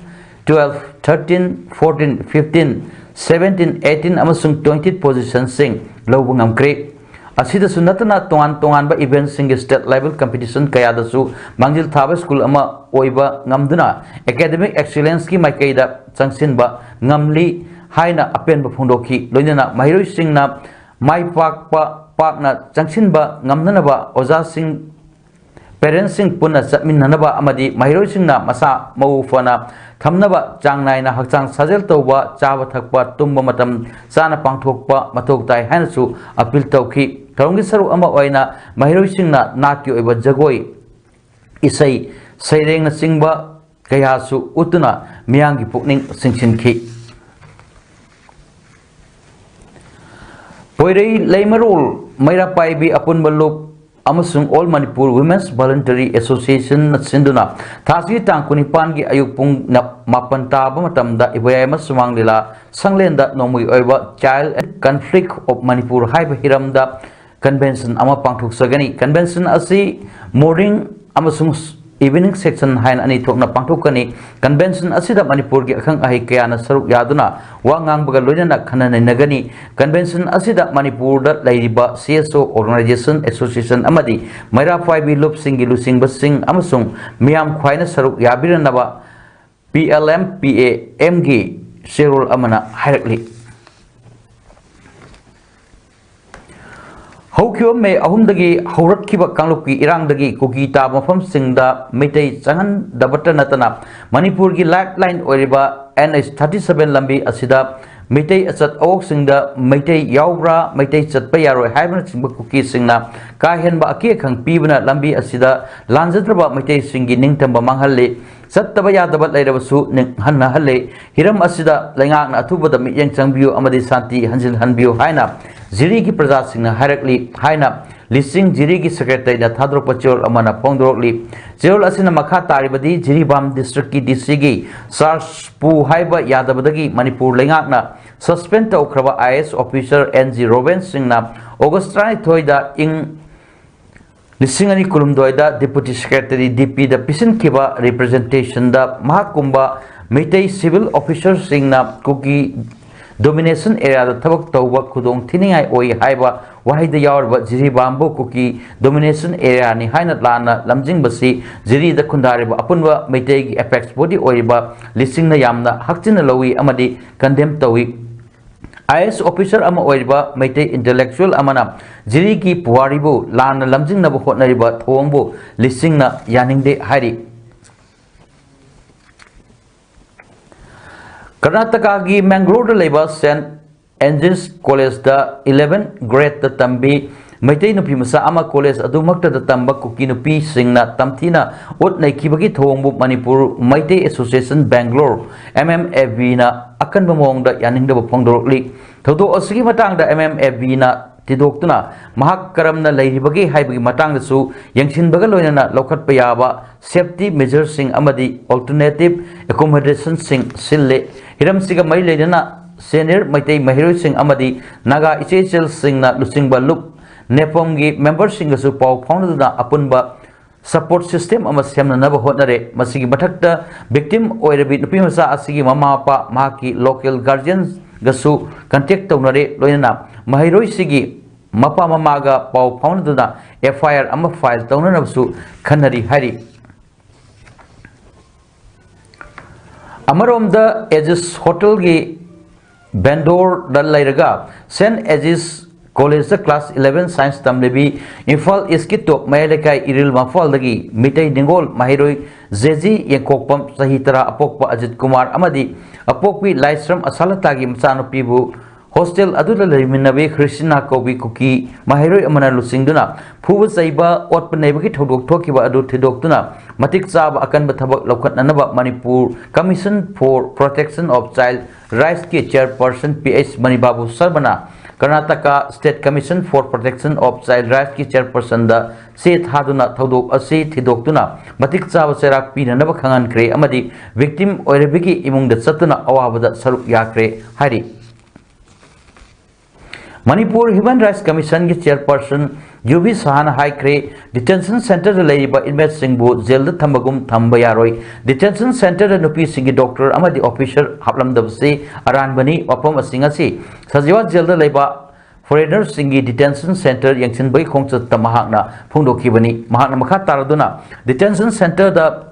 twelfth, thirteenth, fourteenth, fifteenth, seventeenth, eighteenth ꯑꯃꯁꯨꯡ ꯇ꯭ꯋꯦꯟꯇꯤ ꯄꯣꯖꯤꯁꯟꯁꯤꯡ ꯂꯧꯕ ꯉꯝꯈ꯭ꯔꯦ꯫ ꯑꯁꯤꯗꯁꯨ ꯅꯠꯇꯅ ꯇꯣꯉꯥꯟ ꯇꯣꯉꯥꯟꯕ ꯏꯚꯦꯟꯠꯁꯤꯡꯒꯤ ꯁ꯭ꯇꯦꯠ ꯂꯦꯚꯦꯜ ꯀꯝꯄꯤꯇꯤꯁꯟ ꯀꯌꯥꯗꯁꯨ ꯃꯥꯡꯖꯤꯜ ꯊꯥꯕ ꯁ꯭ꯀꯨꯜ ꯑꯃ ꯑꯣꯏꯕ ꯉꯝꯗꯨꯅ ꯑꯦꯀꯥꯗꯃꯤꯛ ꯑꯦꯛꯁꯤꯂꯦꯟꯁꯀꯤ ꯃꯥꯏꯀꯩꯗ ꯆꯪꯁꯤꯟꯕ ꯉꯝꯂꯤ ꯍꯥꯏꯅ ꯑꯄꯦꯟꯕ ꯐꯣꯡꯗꯣꯛꯈꯤ꯫ ꯂꯣꯏꯅꯅ ꯃꯍꯩꯔꯣꯏꯁꯤꯡꯅ ꯃꯥꯏ ꯄꯥꯛꯄ ꯄꯥꯛꯅ ꯆꯪꯁꯤꯟꯕ ꯉꯝꯅꯅꯕ ꯑꯣꯖꯥꯁꯤꯡ, ꯄꯦꯔꯦꯟꯠꯁꯤꯡ ꯄꯨꯟꯅ ꯆꯠꯃꯤꯟꯅꯅꯕ ꯑꯃꯗꯤ ꯃꯍꯩꯔꯣꯏꯁꯤꯡꯅ ꯃꯁꯥ ꯃꯎ ꯐꯅ ꯊꯝꯅꯕ ꯆꯥꯡ ꯅꯥꯏꯅ ꯍꯛꯆꯥꯡ ꯁꯥꯖꯦꯜ ꯇꯧꯕ, ꯆꯥꯕ ꯊꯛꯄ, ꯇꯨꯝꯕ ꯃꯇꯝ ꯆꯥꯅ ꯄꯥꯡꯊꯣꯛꯄ ꯃꯊꯧ ꯇꯥꯏ ꯍꯥꯏꯅꯁꯨ ꯑꯄꯤꯜ ꯇꯧꯈꯤ꯫ ꯊꯧꯔꯝꯒꯤ ꯁꯔꯨꯛ ꯑꯃ ꯑꯣꯏꯅ ꯃꯍꯩꯔꯣꯏꯁꯤꯡꯅ ꯅꯥꯠꯀꯤ ꯑꯣꯏꯕ ꯖꯒꯣꯏ, ꯏꯁꯩ, ꯁꯩꯔꯦꯡꯅꯆꯤꯡꯕ ꯀꯌꯥꯁꯨ ꯎꯠꯇꯨꯅ ꯃꯤꯌꯥꯝꯒꯤ ꯄꯨꯛꯅꯤꯡ ꯆꯤꯡꯁꯤꯟꯈꯤ꯫ ꯄꯣꯏꯔꯩ ꯂꯩꯃꯔꯣꯜ ꯃꯩꯔꯥ ꯄꯥꯏꯕꯤ ꯑꯄꯨꯟꯕ ꯂꯨꯞ ꯑꯃꯁꯨꯡ All Manipur Women's Voluntary Associationꯅ ꯁꯤꯟꯗꯨꯅ ꯊꯥꯁꯤꯒꯤ ꯇꯥꯡ ꯀꯨꯟꯅꯤꯄꯥꯟꯒꯤ ꯑꯌꯨꯛ ꯄꯨꯡ ꯅ-, ꯃꯥꯄꯟ ꯇꯥꯕ ꯃꯇꯝꯗ ꯏꯕꯣꯌꯥꯏꯃ ꯁꯨꯃꯥꯡ ꯂꯤꯂꯥ ꯁꯪꯂꯦꯟꯗ ꯅꯣꯡꯃꯒꯤ ꯑꯣꯏꯕ Child and Conflict of Manipur ꯍꯥꯏꯕ ꯍꯤꯔꯝꯗ convention ꯑꯃ ꯄꯥꯡꯊꯣꯛꯆꯒꯅꯤ꯫ Convention ꯑꯁꯤ morning ꯑꯃꯁꯨꯡ evening session ꯍꯥꯏꯅ ꯑꯅꯤ ꯊꯣꯛꯅ ꯄꯥꯡꯊꯣꯛꯀꯅꯤ꯫ Convention ꯑꯁꯤꯗ ꯃꯅꯤꯄꯨꯔꯒꯤ ꯑꯈꯪ ꯑꯍꯩ ꯀꯌꯥꯅ ꯁꯔꯨꯛ ꯌꯥꯗꯨꯅ ꯋꯥ ꯉꯥꯡꯕꯒ ꯂꯣꯏꯅꯅ ꯈꯟꯅ ꯅꯩꯅꯒꯅꯤ꯫ Convention ꯑꯁꯤꯗ ꯃꯅꯤꯄꯨꯔꯗ ꯂꯩꯔꯤꯕ C S O organization, association ꯑꯃꯗꯤ ꯃꯩꯔꯥ ꯄꯥꯏꯕꯤ ꯂꯨꯞꯁꯤꯡꯒꯤ ꯂꯨꯆꯤꯡꯕꯁꯤꯡ ꯑꯃꯁꯨꯡ ꯃꯤꯌꯥꯝ ꯈ꯭ꯋꯥꯏꯅ ꯁꯔꯨꯛ ꯌꯥꯕꯤꯔꯅꯕ P L M P A Mꯒꯤ ꯆꯦꯔꯣꯜ ꯑꯃꯅ ꯍꯥꯏꯔꯛꯂꯤ꯫ ꯍꯧꯈꯤꯕ ꯃꯦ ꯑꯍꯨꯝꯗꯒꯤ ꯍꯧꯔꯛꯈꯤꯕ ꯀꯥꯡꯂꯨꯞꯀꯤ ꯏꯔꯥꯡꯗꯒꯤ ꯀꯨꯀꯤ ꯇꯥꯕ ꯃꯐꯝꯁꯤꯡꯗ ꯃꯩꯇꯩ ꯆꯪꯍꯟꯗꯕꯇ ꯅꯠꯇꯅ ꯃꯅꯤꯄꯨꯔꯒꯤ lifeline ꯑꯣꯏꯔꯤꯕ N H thirty seven ꯂꯝꯕꯤ ꯑꯁꯤꯗ ꯃꯩꯇꯩ ꯑꯆꯠ ꯑꯋꯣꯛꯁꯤꯡꯗ ꯃꯩꯇꯩ ꯌꯥꯎꯕ꯭ꯔꯥ, ꯃꯩꯇꯩ ꯆꯠꯄ ꯌꯥꯔꯣꯏ ꯍꯥꯏꯕꯅꯆꯤꯡꯕ ꯀꯨꯀꯤꯁꯤꯡꯅ ꯀꯥ ꯍꯦꯟꯕ ꯑꯀꯤ ꯑꯈꯪ ꯄꯤꯕꯅ ꯂꯝꯕꯤ ꯑꯁꯤꯗ ꯂꯥꯟꯖꯗ꯭ꯔꯕ ꯃꯩꯇꯩꯁꯤꯡꯒꯤ ꯅꯤꯡꯇꯝꯕ ꯃꯥꯡꯍꯜꯂꯤ꯫ ꯆꯠꯇꯕ ꯌꯥꯗꯕ ꯂꯩꯔꯕꯁꯨ ꯅꯤꯡꯍꯟꯅꯍꯜꯂꯤ꯫ ꯍꯤꯔꯝ ꯑꯁꯤꯗ ꯂꯩꯉꯥꯛꯅ ꯑꯊꯨꯕꯗ ꯃꯤꯠꯌꯦꯡ ꯆꯪꯕꯤꯌꯨ ꯑꯃꯗꯤ ꯁꯥꯟꯇꯤ ꯍꯟꯖꯤꯜꯍꯟꯕꯤꯌꯨ ꯍꯥꯏꯅ ꯖꯤꯔꯤꯒꯤ ꯄ꯭ꯔꯖꯥꯁꯤꯡꯅ ꯍꯥꯏꯔꯛꯂꯤ ꯍꯥꯏꯅ ꯂꯤꯁꯤꯡ ꯖꯤꯔꯤꯒꯤ ꯁꯦꯀ꯭ꯔꯦꯇꯔꯤꯅ ꯊꯥꯗꯣꯔꯛꯄ ꯆꯦꯔꯣꯜ ꯑꯃꯅ ꯐꯣꯡꯗꯣꯔꯛꯂꯤ꯫ ꯆꯦꯔꯣꯜ ꯑꯁꯤꯅ ꯃꯈꯥ ꯇꯥꯔꯤꯕꯗꯤ ꯖꯤꯔꯤꯕꯥꯝ districtꯀꯤ D Cꯒꯤ charge ꯄꯨ ꯍꯥꯏꯕ ꯌꯥꯗꯕꯗꯒꯤ ꯃꯅꯤꯄꯨꯔ ꯂꯩꯉꯥꯛꯅ suspend ꯇꯧꯈ꯭ꯔꯕ I A S officer N G ꯔꯣꯕꯦꯟ ꯁꯤꯡꯅ August ꯇꯔꯥꯅꯤꯊꯣꯏꯗ ꯏꯪ ꯂꯤꯁꯤꯡ ꯑꯅꯤ ꯀꯨꯟꯍꯨꯝꯗꯣꯏꯗ Deputy Secretary D Pꯗ ꯄꯤꯁꯤꯟꯈꯤꯕ representationꯗ ꯃꯍꯥꯛꯀꯨꯝꯕ Meitei civil officerꯁꯤꯡꯅ ꯀꯨꯀꯤ domination areaꯗ ꯊꯕꯛ ꯇꯧꯕ ꯈꯨꯗꯣꯡ ꯊꯤꯅꯤꯡꯉꯥꯏ ꯑꯣꯏ ꯍꯥꯏꯕ ꯋꯥꯍꯩꯗ ꯌꯥꯎꯔꯤꯕ ꯖꯤꯔꯤꯕꯥꯝꯕꯨ ꯀꯨꯀꯤ domination areaꯅꯤ ꯍꯥꯏꯅ ꯂꯥꯟꯅ ꯂꯝꯖꯤꯡꯕꯁꯤ ꯖꯤꯔꯤꯗ ꯈꯨꯟꯗꯥꯔꯤꯕ ꯑꯄꯨꯟꯕ ꯃꯩꯇꯩꯒꯤ apex body ꯑꯣꯏꯔꯤꯕ ꯂꯤꯁꯤꯡꯅ ꯌꯥꯝꯅ ꯍꯛꯆꯤꯟꯅ ꯂꯧꯏ ꯑꯃꯗꯤ condemn ꯇꯧꯏ꯫ I A S officer ꯑꯃ ꯑꯣꯏꯔꯤꯕ ꯃꯩꯇꯩ intellectual ꯑꯃꯅ ꯖꯤꯔꯤꯒꯤ ꯄꯨꯋꯥꯔꯤꯕꯨ ꯂꯥꯟꯅ ꯂꯝꯖꯤꯡꯅꯕ ꯍꯣꯠꯅꯔꯤꯕ ꯊꯧꯑꯣꯡꯕꯨ ꯂꯤꯁꯤꯡꯅ ꯌꯥꯅꯤꯡꯗꯦ ꯍꯥꯏꯔꯤ꯫ ꯀꯔꯅꯥꯇꯀꯥꯒꯤ ꯃꯦꯡꯒ꯭ꯂꯣꯔꯗ ꯂꯩꯕ Saint Andrew's Collegeꯗ eleventh gradeꯇ ꯇꯝꯕꯤ ꯃꯩꯇꯩ ꯅꯨꯄꯤ ꯃꯆꯥ ꯑꯃ ꯀꯣꯂꯦꯖ ꯑꯗꯨꯃꯛꯇꯗ ꯇꯝꯕ ꯀꯨꯀꯤ ꯅꯨꯄꯤꯁꯤꯡꯅ ꯇꯝꯊꯤꯅ ꯑꯣꯠ ꯅꯩꯈꯤꯕꯒꯤ ꯊꯧꯑꯣꯡꯕꯨ Manipur Meetei association Bangalore, M M A B ꯅ ꯑꯀꯟꯕ ꯃꯑꯣꯡꯗ ꯌꯥꯅꯤꯡꯗꯕ ꯐꯣꯡꯗꯣꯔꯛꯂꯤ꯫ ꯊꯧꯗꯣꯛ ꯑꯁꯤꯒꯤ ꯃꯇꯥꯡꯗ M M A B ꯅ ꯊꯤꯗꯣꯛꯇꯨꯅ ꯃꯍꯥꯛ ꯀꯔꯝꯅ ꯂꯩꯔꯤꯕꯒꯦ ꯍꯥꯏꯕꯒꯤ ꯃꯇꯥꯡꯗꯁꯨ ꯌꯦꯡꯁꯤꯟꯕꯒ ꯂꯣꯏꯅꯅ ꯂꯧꯈꯠꯄ ꯌꯥꯕ safety measure ꯁꯤꯡ ꯑꯃꯗꯤ alternative accommodation ꯁꯤꯡ ꯁꯤꯜꯂꯦ꯫ ꯍꯤꯔꯝꯁꯤꯒ ꯃꯔꯤ ꯂꯩꯅꯅ ꯁꯦꯅꯤꯌꯔ ꯃꯩꯇꯩ ꯃꯍꯩꯔꯣꯏꯁꯤꯡ ꯑꯃꯗꯤ ꯅꯥꯒꯥ ꯏꯆꯦ ꯏꯆꯜꯁꯤꯡꯅ ꯂꯨꯆꯤꯡꯕ ꯂꯨꯞ ꯅꯦꯄꯣꯝꯒꯤ ꯃꯦꯝꯕꯔꯁꯤꯡꯒꯁꯨ ꯄꯥꯎ ꯐꯥꯎꯅꯗꯨꯅ ꯑꯄꯨꯟꯕ support system ꯑꯃ ꯁꯦꯝꯅꯅꯕ ꯍꯣꯠꯅꯔꯦ꯫ ꯃꯁꯤꯒꯤ ꯃꯊꯛꯇ victim ꯑꯣꯏꯔꯕꯤ ꯅꯨꯄꯤ ꯃꯆꯥ ꯑꯁꯤꯒꯤ ꯃꯃꯥ ꯃꯄꯥ, ꯃꯍꯥꯛꯀꯤ local guardian ꯒꯁꯨ contact ꯇꯧꯅꯔꯦ꯫ ꯂꯣꯏꯅꯅ ꯃꯍꯩꯔꯣꯏꯁꯤꯒꯤ ꯃꯄꯥ ꯃꯃꯥꯒ ꯄꯥꯎ ꯐꯥꯎꯅꯗꯨꯅ F I R ꯑꯃ file ꯇꯧꯅꯅꯕꯁꯨ ꯈꯟꯅꯔꯤ ꯍꯥꯏꯔꯤ꯫ ꯑꯃꯔꯣꯝꯗ ꯑꯦꯖꯤꯁ ꯍꯣꯇꯦꯜꯒꯤ ꯕꯦꯟꯗꯣꯔꯗ ꯂꯩꯔꯒ ꯁꯦꯟ ꯑꯦꯖꯤꯁ ꯀꯣꯂꯦꯖꯇ class eleven science ꯇꯝꯂꯤꯕꯤ ꯏꯝꯐꯥꯜ ꯏꯁꯀꯤ ꯇꯣꯞ ꯃꯌꯥꯏ ꯂꯩꯀꯥꯏ ꯏꯔꯤꯜ ꯃꯐꯥꯜꯗꯒꯤ ꯃꯤꯇꯩ ꯅꯤꯡꯉꯣꯜ ꯃꯍꯩꯔꯣꯏ ꯖꯦꯖꯤ ꯌꯦꯡꯈꯣꯛꯄꯝ, ꯆꯍꯤ ꯇꯔꯥ, ꯑꯄꯣꯛꯄ ꯑꯖꯤꯠ ꯀꯨꯃꯥꯔ ꯑꯃꯗꯤ ꯑꯄꯣꯛꯄꯤ ꯂꯥꯏꯁ꯭ꯔꯝ ꯑꯁꯥꯂꯇꯥꯒꯤ ꯃꯆꯥꯅꯨꯄꯤꯕꯨ ꯍꯣꯁꯇꯦꯜ ꯑꯗꯨꯗ ꯂꯩꯃꯤꯟꯅꯕꯤ ꯈ꯭ꯔꯤꯁꯇꯤꯅꯥ ꯀꯧꯕꯤ ꯀꯨꯀꯤ ꯃꯍꯩꯔꯣꯏ ꯑꯃꯅ ꯂꯨꯆꯤꯡꯗꯨꯅ ꯐꯨꯕ ꯆꯩꯕ, ꯑꯣꯠꯄ ꯅꯩꯕꯒꯤ ꯊꯧꯗꯣꯛ ꯊꯣꯛꯈꯤꯕ ꯑꯗꯨ ꯊꯤꯗꯣꯛꯇꯨꯅ ꯃꯇꯤꯛ ꯆꯥꯕ ꯑꯀꯟꯕ ꯊꯕꯛ ꯂꯧꯈꯠꯅꯅꯕ Manipur Commission for Protection of Child Rights ꯀꯤ chairperson P H ꯃꯅꯤꯕꯥꯕꯨ ꯁꯔꯃꯅ Karnataka State Commission for Protection of Child Rights ꯀꯤ chairperson ꯗ ꯆꯦ ꯊꯥꯗꯨꯅ ꯊꯧꯗꯣꯛ ꯑꯁꯤ ꯊꯤꯗꯣꯛꯇꯨꯅ ꯃꯇꯤꯛ ꯆꯥꯕ ꯆꯩꯔꯥꯛ ꯄꯤꯅꯅꯕ ꯈꯪꯍꯟꯈ꯭ꯔꯦ ꯑꯃꯗꯤ victim ꯑꯣꯏꯔꯕꯤꯒꯤ ꯏꯃꯨꯡꯗ ꯆꯠꯇꯨꯅ ꯑꯋꯥꯕꯗ ꯁꯔꯨꯛ ꯌꯥꯈ꯭ꯔꯦ ꯍꯥꯏꯔꯤ꯫ ꯃꯅꯤꯄꯨꯔ Human Rights Commission ꯒꯤ chairperson ꯌꯨ ꯚꯤ ꯁꯍꯥꯅ ꯍꯥꯏꯈ꯭ꯔꯦ, detention centre ꯗ ꯂꯩꯔꯤꯕ inmate ꯁꯤꯡꯕꯨ ꯖꯦꯜꯗ ꯊꯝꯕꯒꯨꯝ ꯊꯝꯕ ꯌꯥꯔꯣꯏ꯫ Detention centre ꯗ ꯅꯨꯄꯤꯁꯤꯡꯒꯤ doctor ꯑꯃꯗꯤ officer ꯍꯥꯞꯂꯝꯗꯕꯁꯤ ꯑꯔꯥꯟꯕꯅꯤ꯫ ꯋꯥꯐꯝ ꯑꯁꯤꯡ ꯑꯁꯤ ꯁꯖꯤꯋꯥ ꯖꯦꯜꯗ ꯂꯩꯕ foreigner ꯁꯤꯡꯒꯤ detention centre ꯌꯦꯡꯁꯤꯟꯕꯒꯤ ꯈꯣꯡꯆꯠꯇ ꯃꯍꯥꯛꯅ ꯐꯣꯡꯗꯣꯛꯈꯤꯕꯅꯤ꯫ ꯃꯍꯥꯛꯅ ꯃꯈꯥ ꯇꯥꯔꯗꯨꯅ, detention centre ꯗ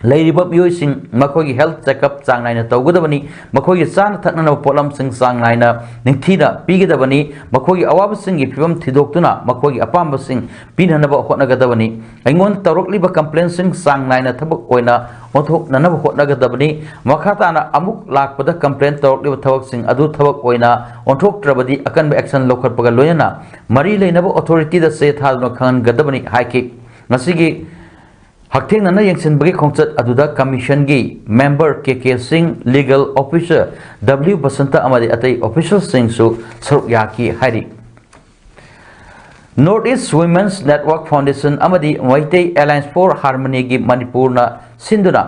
ꯂꯩꯔꯤꯕ ꯃꯤꯑꯣꯏꯁꯤꯡ ꯃꯈꯣꯏꯒꯤ health checkup ꯆꯥꯡ ꯅꯥꯏꯅ ꯇꯧꯒꯗꯕꯅꯤ꯫ ꯃꯈꯣꯏꯒꯤ ꯆꯥꯅ ꯊꯛꯅꯅꯕ ꯄꯣꯠꯂꯝꯁꯤꯡ ꯆꯥꯡ ꯅꯥꯏꯅ ꯅꯤꯡꯊꯤꯅ ꯄꯤꯒꯗꯕꯅꯤ꯫ ꯃꯈꯣꯏꯒꯤ ꯑꯋꯥꯕꯁꯤꯡꯒꯤ ꯐꯤꯕꯝ ꯊꯤꯗꯣꯛꯇꯨꯅ ꯃꯈꯣꯏꯒꯤ ꯑꯄꯥꯝꯕꯁꯤꯡ ꯄꯤꯅꯅꯕ ꯍꯣꯠꯅꯒꯗꯕꯅꯤ꯫ ꯑꯩꯉꯣꯟꯗ ꯇꯧꯔꯛꯂꯤꯕ complaintꯁꯤꯡ ꯆꯥꯡ ꯅꯥꯏꯅ ꯊꯕꯛ ꯑꯣꯏꯅ ꯑꯣꯟꯊꯣꯛꯅꯅꯕ ꯍꯣꯠꯅꯒꯗꯕꯅꯤ꯫ ꯃꯈꯥ ꯇꯥꯅ ꯑꯃꯨꯛ ꯂꯥꯛꯄꯗ complaint ꯇꯧꯔꯛꯂꯤꯕ ꯊꯕꯛꯁꯤꯡ ꯑꯗꯨ ꯊꯕꯛ ꯑꯣꯏꯅ ꯑꯣꯟꯊꯣꯛꯇ꯭ꯔꯕꯗꯤ ꯑꯀꯟꯕ action ꯂꯧꯈꯠꯄꯒ ꯂꯣꯏꯅꯅ ꯃꯔꯤ ꯂꯩꯅꯕ authorityꯗ ꯆꯦ ꯊꯥꯗꯨꯅ ꯈꯪꯍꯟꯒꯗꯕꯅꯤ ꯍꯥꯏꯈꯤ꯫ ꯉꯁꯤꯒꯤ ꯍꯛꯊꯦꯡꯅꯅ ꯌꯦꯡꯁꯤꯟꯕꯒꯤ ꯈꯣꯡꯆꯠ ꯑꯗꯨꯗ commissionꯒꯤ member ꯀꯦ ꯀꯦ ꯁꯤꯡ, legal officer ꯗꯕ꯭ꯂꯤꯎ ꯕꯁꯟꯇ ꯑꯃꯗꯤ ꯑꯇꯩ officialꯁꯤꯡꯁꯨ ꯁꯔꯨꯛ ꯌꯥꯈꯤ ꯍꯥꯏꯔꯤ꯫ North East Women's Network Foundation ꯑꯃꯗꯤ Meitei Alliance for Harmonyꯒꯤ ꯃꯅꯤꯄꯨꯔꯅ ꯁꯤꯟꯗꯨꯅ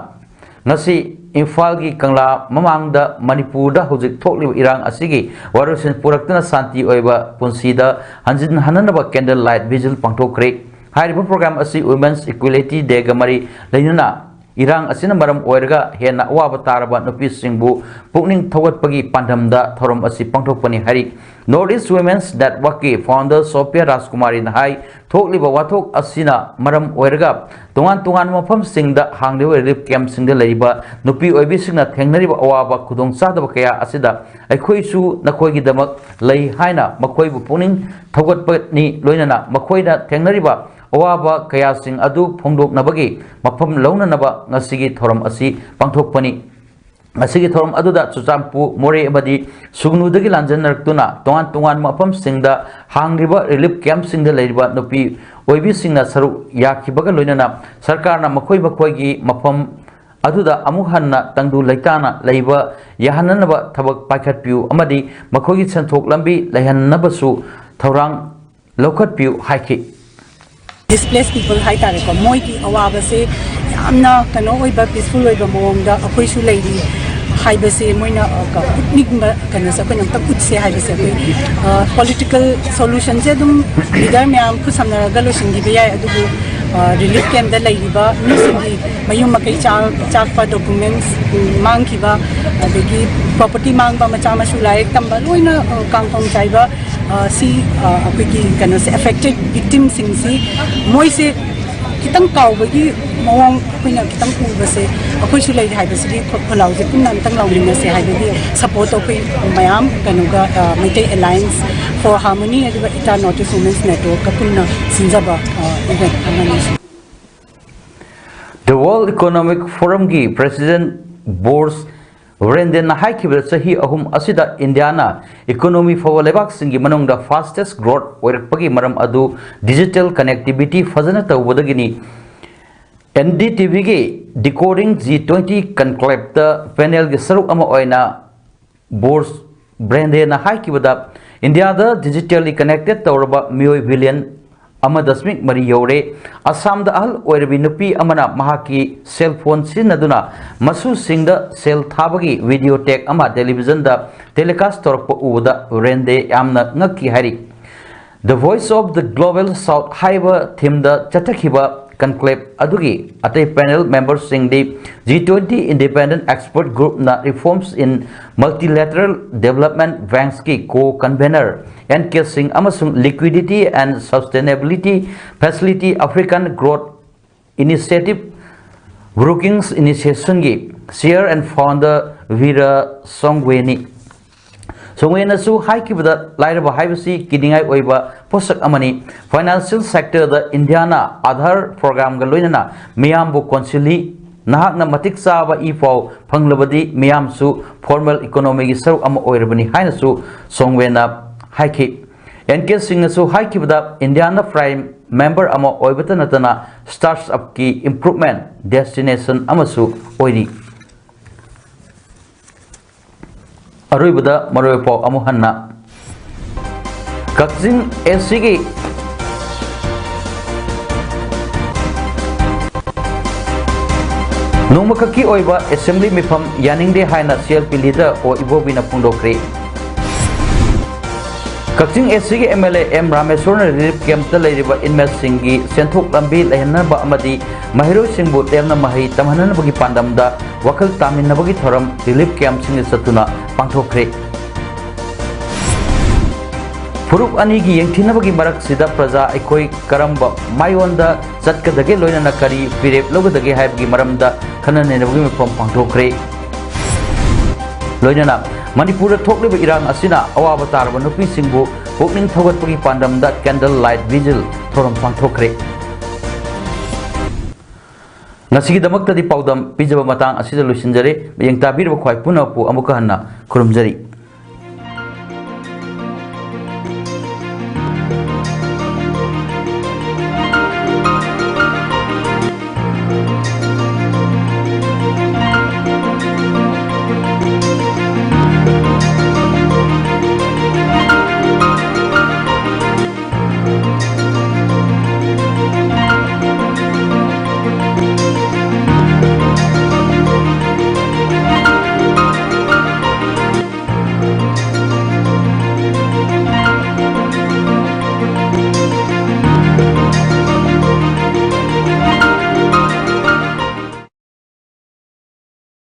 ꯉꯁꯤ ꯏꯝꯐꯥꯜꯒꯤ ꯀꯪꯂꯥ ꯃꯃꯥꯡꯗ ꯃꯅꯤꯄꯨꯔꯗ ꯍꯧꯖꯤꯛ ꯊꯣꯛꯂꯤꯕ ꯏꯔꯥꯡ ꯑꯁꯤꯒꯤ ꯋꯥꯔꯣꯏꯁꯤꯟ ꯄꯨꯔꯛꯇꯨꯅ ꯁꯥꯟꯇꯤ ꯑꯣꯏꯕ ꯄꯨꯟꯁꯤꯗ ꯍꯟꯖꯤꯟꯍꯟꯅꯅꯕ candle light vigil ꯄꯥꯡꯊꯣꯛꯈ꯭ꯔꯦ꯫ ꯍꯥꯏꯔꯤꯕ program ꯑꯁꯤ Women's Equality Dayꯒ ꯃꯔꯤ ꯂꯩꯅꯅ ꯏꯔꯥꯡ ꯑꯁꯤꯅ ꯃꯔꯝ ꯑꯣꯏꯔꯒ ꯍꯦꯟꯅ ꯑꯋꯥꯕ ꯇꯥꯔꯕ ꯅꯨꯄꯤꯁꯤꯡꯕꯨ ꯄꯨꯛꯅꯤꯡ ꯊꯧꯒꯠꯄꯒꯤ ꯄꯥꯟꯗꯝꯗ ꯊꯧꯔꯝ ꯑꯁꯤ ꯄꯥꯡꯊꯣꯛꯄꯅꯤ ꯍꯥꯏꯔꯤ꯫ North East Women's Networkꯀꯤ founder Sophia ꯔꯥꯖꯀꯨꯃꯥꯔꯤꯅ ꯍꯥꯏ, ꯊꯣꯛꯂꯤꯕ ꯋꯥꯊꯣꯛ ꯑꯁꯤꯅ ꯃꯔꯝ ꯑꯣꯏꯔꯒ ꯇꯣꯉꯥꯟ ꯇꯣꯉꯥꯟꯕ ꯃꯐꯝꯁꯤꯡꯗ ꯍꯥꯡꯂꯤꯕ relief campꯁꯤꯡꯗ ꯂꯩꯔꯤꯕ ꯅꯨꯄꯤ ꯑꯣꯏꯕꯤꯁꯤꯡꯅ ꯊꯦꯡꯅꯔꯤꯕ ꯑꯋꯥꯕ ꯈꯨꯗꯣꯡꯆꯥꯗꯕ ꯀꯌꯥ ꯑꯁꯤꯗ ꯑꯩꯈꯣꯏꯁꯨ ꯅꯈꯣꯏꯒꯤꯗꯃꯛ ꯂꯩ ꯍꯥꯏꯅ ꯃꯈꯣꯏꯕꯨ ꯄꯨꯛꯅꯤꯡ ꯊꯧꯒꯠꯄꯅꯤ꯫ ꯂꯣꯏꯅꯅ ꯃꯈꯣꯏꯅ ꯊꯦꯡꯅꯔꯤꯕ ꯑꯋꯥꯕ ꯀꯌꯥꯁꯤꯡ ꯑꯗꯨ ꯐꯣꯡꯗꯣꯛꯅꯕꯒꯤ ꯃꯐꯝ ꯂꯧꯅꯅꯕ ꯉꯁꯤꯒꯤ ꯊꯧꯔꯝ ꯑꯁꯤ ꯄꯥꯡꯊꯣꯛꯄꯅꯤ꯫ ꯉꯁꯤꯒꯤ ꯊꯧꯔꯝ ꯑꯗꯨꯗ ꯆꯨꯔꯆꯥꯟꯄꯨꯔ, ꯃꯣꯔꯦ ꯑꯃꯗꯤ ꯁꯨꯒꯅꯨꯗꯒꯤ ꯂꯥꯟꯖꯦꯟꯅꯔꯛꯇꯨꯅ ꯇꯣꯉꯥꯟ ꯇꯣꯉꯥꯟꯕ ꯃꯐꯝꯁꯤꯡꯗ ꯍꯥꯡꯂꯤꯕ relief campꯁꯤꯡꯗ ꯂꯩꯔꯤꯕ ꯅꯨꯄꯤ ꯑꯣꯏꯕꯤꯁꯤꯡꯅ ꯁꯔꯨꯛ ꯌꯥꯈꯤꯕꯒ ꯂꯣꯏꯅꯅ ꯁꯔꯀꯥꯔꯅ ꯃꯈꯣꯏ ꯃꯈꯣꯏꯒꯤ ꯃꯐꯝ ꯑꯗꯨꯗ ꯑꯃꯨꯛ ꯍꯟꯅ ꯇꯪꯗꯨ ꯂꯩꯇꯥꯅ ꯂꯩꯕ ꯌꯥꯍꯟꯅꯅꯕ ꯊꯕꯛ ꯄꯥꯏꯈꯠꯄꯤꯌꯨ ꯑꯃꯗꯤ ꯃꯈꯣꯏꯒꯤ ꯁꯦꯟꯊꯣꯛ ꯂꯝꯕꯤ ꯂꯩꯍꯟꯅꯕꯁꯨ ꯊꯧꯔꯥꯡ ꯂꯧꯈꯠꯄꯤꯌꯨ ꯍꯥꯏꯈꯤ꯫ Displaced people ꯍꯥꯏꯇꯥꯔꯦꯀꯣ, ꯃꯣꯏꯒꯤ ꯑꯋꯥꯕꯁꯦ ꯌꯥꯝꯅ ꯀꯩꯅꯣ ꯑꯣꯏꯕ, peaceful ꯑꯣꯏꯕ ꯃꯑꯣꯡꯗ ꯑꯩꯈꯣꯏꯁꯨ ꯂꯩꯔꯤ ꯍꯥꯏꯕꯁꯦ ꯃꯣꯏꯅ, ꯑ, ꯀ-, ꯎꯠꯅꯤꯡꯕ ꯀꯩꯅꯣꯁꯦ ꯑꯩꯈꯣꯏꯅ ꯑꯝꯇ ꯎꯠꯁꯦ ꯍꯥꯏꯕꯁꯦ ꯑꯩꯈꯣꯏ, ꯑ, political solutionꯁꯦ ꯑꯗꯨꯝ leader ꯃꯌꯥꯝ ꯈꯨꯠꯁꯝꯅꯔꯒ ꯂꯣꯏꯁꯤꯟꯈꯤꯕ ꯌꯥꯏ, ꯑꯗꯨꯕꯨ, ꯑ, relief campꯇ ꯂꯩꯔꯤꯕ ꯃꯤꯁꯤꯡꯒꯤ ꯃꯌꯨꯝ ꯃꯀꯩ ꯆꯥ-, ꯆꯥꯛꯄ, documents, ꯎꯝ, ꯃꯥꯡꯈꯤꯕ, ꯑꯗꯒꯤ property ꯃꯥꯡꯕ, ꯃꯆꯥ ꯃꯁꯨ ꯂꯥꯏꯔꯤꯛ ꯇꯝꯕ ꯂꯣꯏꯅ, ꯑ, ꯀꯥꯡꯈꯣꯡ ꯆꯥꯏꯕ, ꯑ, ꯁꯤ, ꯑ, ꯑꯩꯈꯣꯏꯒꯤ ꯀꯩꯅꯣꯁꯦ, affected victimꯁꯤꯡꯁꯤ ꯃꯣꯏꯁꯦ ꯈꯤꯇꯪ ꯀꯥꯎꯕꯒꯤ ꯃꯑꯣꯡ ꯑꯩꯈꯣꯏꯅ ꯈꯤꯇꯪ ꯎꯕꯁꯦ, ꯑꯩꯈꯣꯏꯁꯨ ꯂꯩꯔꯤ ꯍꯥꯏꯕꯁꯤꯒꯤ ꯈꯨ- ꯈꯨꯜꯂꯥꯎꯁꯦ ꯄꯨꯟꯅ ꯑꯝꯇꯪ ꯂꯥꯎꯃꯤꯟꯅꯁꯦ ꯍꯥꯏꯕꯒꯤ ꯁꯄꯣꯔꯠꯇꯣ ꯑꯩꯈꯣꯏ ꯃꯌꯥꯝ ꯀꯩꯅꯣꯒ, ꯑ, ꯃꯩꯇꯩ ꯑꯦꯂꯥꯏꯟꯁ ꯐꯣꯔ ꯍꯥꯔꯃꯣꯅꯤ ꯑꯗꯨꯒ ꯏꯇꯥ ꯅꯣꯔꯠ ꯏꯁ ꯋꯨꯃꯦꯟꯁ ꯅꯦꯠꯋꯔꯛꯀ ꯄꯨꯟꯅ ꯁꯤꯟꯖꯕ, ꯑ, ꯏꯚꯦꯟꯠ ꯑꯃꯅꯤ꯫ The World Economic Forumꯒꯤ President Boris ꯕꯤꯔꯦꯟꯗꯦꯅ ꯍꯥꯏꯈꯤꯕꯗ, ꯆꯍꯤ ꯑꯍꯨꯝ ꯑꯁꯤꯗ ꯏꯟꯗꯤꯌꯥꯅ ꯏꯀꯣꯅꯣꯃꯤ ꯐꯕ ꯂꯩꯕꯥꯛꯁꯤꯡꯒꯤ ꯃꯅꯨꯡꯗ fastest growth ꯑꯣꯏꯔꯛꯄꯒꯤ ꯃꯔꯝ ꯑꯗꯨ digital connectivity ꯐꯖꯅ ꯇꯧꯕꯗꯒꯤꯅꯤ꯫ ꯑꯦꯟ ꯗꯤ ꯇꯤ ꯚꯤꯒꯤ Decoding G twenty Conclaveꯇ panelꯒꯤ ꯁꯔꯨꯛ ꯑꯃ ꯑꯣꯏꯅ ꯕꯣꯔꯁ ꯕ꯭ꯔꯦꯟꯗꯦꯅ ꯍꯥꯏꯈꯤꯕꯗ, ꯏꯟꯗꯤꯌꯥꯗ digitally connected ꯇꯧꯔꯕ ꯃꯤꯑꯣꯏ ꯕꯤꯂꯤꯌꯟ ꯑꯃ ꯗꯁꯃꯤꯛ ꯃꯔꯤ ꯌꯧꯔꯦ꯫ ꯑꯁꯥꯝꯗ ꯑꯍꯜ ꯑꯣꯏꯔꯕꯤ ꯅꯨꯄꯤ ꯑꯃꯅ ꯃꯍꯥꯛꯀꯤ ꯁꯦꯜ ꯐꯣꯟ ꯁꯤꯖꯤꯟꯅꯗꯨꯅ ꯃꯁꯨꯁꯤꯡꯗ ꯁꯦꯜ ꯊꯥꯕꯒꯤ video tape ꯑꯃ ꯇꯦꯂꯤꯚꯤꯖꯟꯗ telecast ꯇꯧꯔꯛꯄ ꯎꯕꯗ ꯕ꯭ꯔꯦꯟꯗꯦ ꯌꯥꯝꯅ ꯉꯛꯈꯤ ꯍꯥꯏꯔꯤ꯫ The Voice of the Global South ꯍꯥꯏꯕ themeꯗ ꯆꯠꯊꯈꯤꯕ conclave ꯑꯗꯨꯒꯤ ꯑꯇꯩ panel memberꯁꯤꯡꯗꯤ G twenty Independent Expert Groupꯅ Reforms in Multilateral Development Banksꯀꯤ co-convenor ꯑꯦꯟ ꯀꯦ ꯁꯤꯡ ꯑꯃꯁꯨꯡ Liquidity and Sustainability Facility African Growth Initiative Brookings Institutionꯒꯤ chair and founder ꯚꯤꯔꯥ ꯁꯣꯡꯋꯦꯅꯤ꯫ ꯁꯣꯡꯋꯦꯅꯁꯨ ꯍꯥꯏꯈꯤꯕꯗ, ꯂꯥꯏꯔꯕ ꯍꯥꯏꯕꯁꯤ ꯀꯤꯅꯤꯡꯉꯥꯏ ꯑꯣꯏꯕ ꯄꯣꯠꯁꯛ ꯑꯃꯅꯤ꯫ Financial sectorꯗ ꯏꯟꯗꯤꯌꯥꯅ ꯑꯥꯙꯥꯔ programꯒ ꯂꯣꯏꯅꯅ ꯃꯤꯌꯥꯝꯕꯨ ꯀꯣꯟꯁꯤꯜꯂꯤ꯫ ꯅꯍꯥꯛꯅ ꯃꯇꯤꯛ ꯆꯥꯕ ꯏ ꯄꯥꯎ ꯐꯪꯂꯕꯗꯤ ꯃꯤꯌꯥꯝꯁꯨ formal economyꯒꯤ ꯁꯔꯨꯛ ꯑꯃ ꯑꯣꯏꯔꯕꯅꯤ ꯍꯥꯏꯅꯁꯨ ꯁꯣꯡꯋꯦꯅ ꯍꯥꯏꯈꯤ꯫ ꯑꯦꯟ ꯀꯦ ꯁꯤꯡꯅꯁꯨ ꯍꯥꯏꯈꯤꯕꯗ, ꯏꯟꯗꯤꯌꯥꯅ Prime member ꯑꯃ ꯑꯣꯏꯕꯇ ꯅꯠꯇꯅ startupꯀꯤ improvement destination ꯑꯃꯁꯨ ꯑꯣꯏꯔꯤ꯫ ꯑꯔꯣꯏꯕꯗ ꯃꯔꯨꯑꯣꯏꯕ ꯄꯥꯎ ꯑꯃꯨꯛ ꯍꯟꯅ꯫ ꯀꯛꯆꯤꯡ ꯑꯦꯁ ꯁꯤꯒꯤ ꯅꯣꯡꯃꯈꯛꯀꯤ ꯑꯣꯏꯕ assembly ꯃꯤꯐꯝ ꯌꯥꯅꯤꯡꯗꯦ ꯍꯥꯏꯅ C L P leader ꯑꯣ ꯏꯕꯣꯕꯤꯅ ꯐꯣꯡꯗꯣꯛꯈ꯭ꯔꯦ꯫ ꯀꯛꯆꯤꯡ ꯑꯦꯁ ꯁꯤꯒꯤ M L A M ꯔꯥꯃꯦꯁꯣꯔꯅ relief campꯇ ꯂꯩꯔꯤꯕ inmateꯁꯤꯡꯒꯤ ꯁꯦꯟꯊꯣꯛ ꯂꯝꯕꯤ ꯂꯩꯍꯟꯅꯕ ꯑꯃꯗꯤ ꯃꯍꯩꯔꯣꯏꯁꯤꯡꯕꯨ ꯂꯦꯝꯅ ꯃꯍꯩ ꯇꯝꯍꯟꯅꯕꯒꯤ ꯄꯥꯟꯗꯝꯗ ꯋꯥꯈꯜ ꯇꯥꯃꯤꯟꯅꯕꯒꯤ ꯊꯧꯔꯝ relief campꯁꯤꯡꯗ ꯆꯠꯇꯨꯅ ꯄꯥꯡꯊꯣꯛꯈ꯭ꯔꯦ꯫ ꯐꯨꯔꯨꯞ ꯑꯅꯤꯒꯤ ꯌꯦꯡꯊꯤꯅꯕꯒꯤ ꯃꯔꯛꯁꯤꯗ ꯄ꯭ꯔꯖꯥ ꯑꯩꯈꯣꯏ ꯀꯔꯝꯕ ꯃꯥꯏꯑꯣꯟꯗ ꯆꯠꯀꯗꯒꯦ, ꯂꯣꯏꯅꯅ ꯀꯔꯤ ꯐꯤꯔꯦꯞ ꯂꯧꯒꯗꯒꯦ ꯍꯥꯏꯕꯒꯤ ꯃꯔꯝꯗ ꯈꯟꯅ ꯅꯩꯅꯕꯒꯤ ꯃꯤꯐꯝ ꯄꯥꯡꯊꯣꯛꯈ꯭ꯔꯦ꯫ ꯂꯣꯏꯅꯅ ꯃꯅꯤꯄꯨꯔꯗ ꯊꯣꯛꯂꯤꯕ ꯏꯔꯥꯡ ꯑꯁꯤꯅ ꯑꯋꯥꯕ ꯇꯥꯔꯕ ꯅꯨꯄꯤꯁꯤꯡꯕꯨ ꯄꯨꯛꯅꯤꯡ ꯊꯧꯒꯠꯄꯒꯤ ꯄꯥꯟꯗꯝꯗ candle light vigil ꯊꯧꯔꯝ ꯄꯥꯡꯊꯣꯛꯈ꯭ꯔꯦ꯫ ꯉꯁꯤꯒꯤꯗꯃꯛꯇꯗꯤ ꯄꯥꯎꯗꯝ ꯄꯤꯖꯕ ꯃꯇꯥꯡ ꯑꯁꯤꯗ ꯂꯣꯏꯁꯤꯟꯖꯔꯦ꯫ ꯃꯤꯠꯌꯦꯡ ꯇꯥꯕꯤꯔꯕ ꯈ꯭ꯋꯥꯏ ꯄꯨꯝꯅꯃꯛꯄꯨ ꯑꯃꯨꯛꯀ ꯍꯟꯅ ꯈꯨꯔꯨꯝꯖꯔꯤ꯫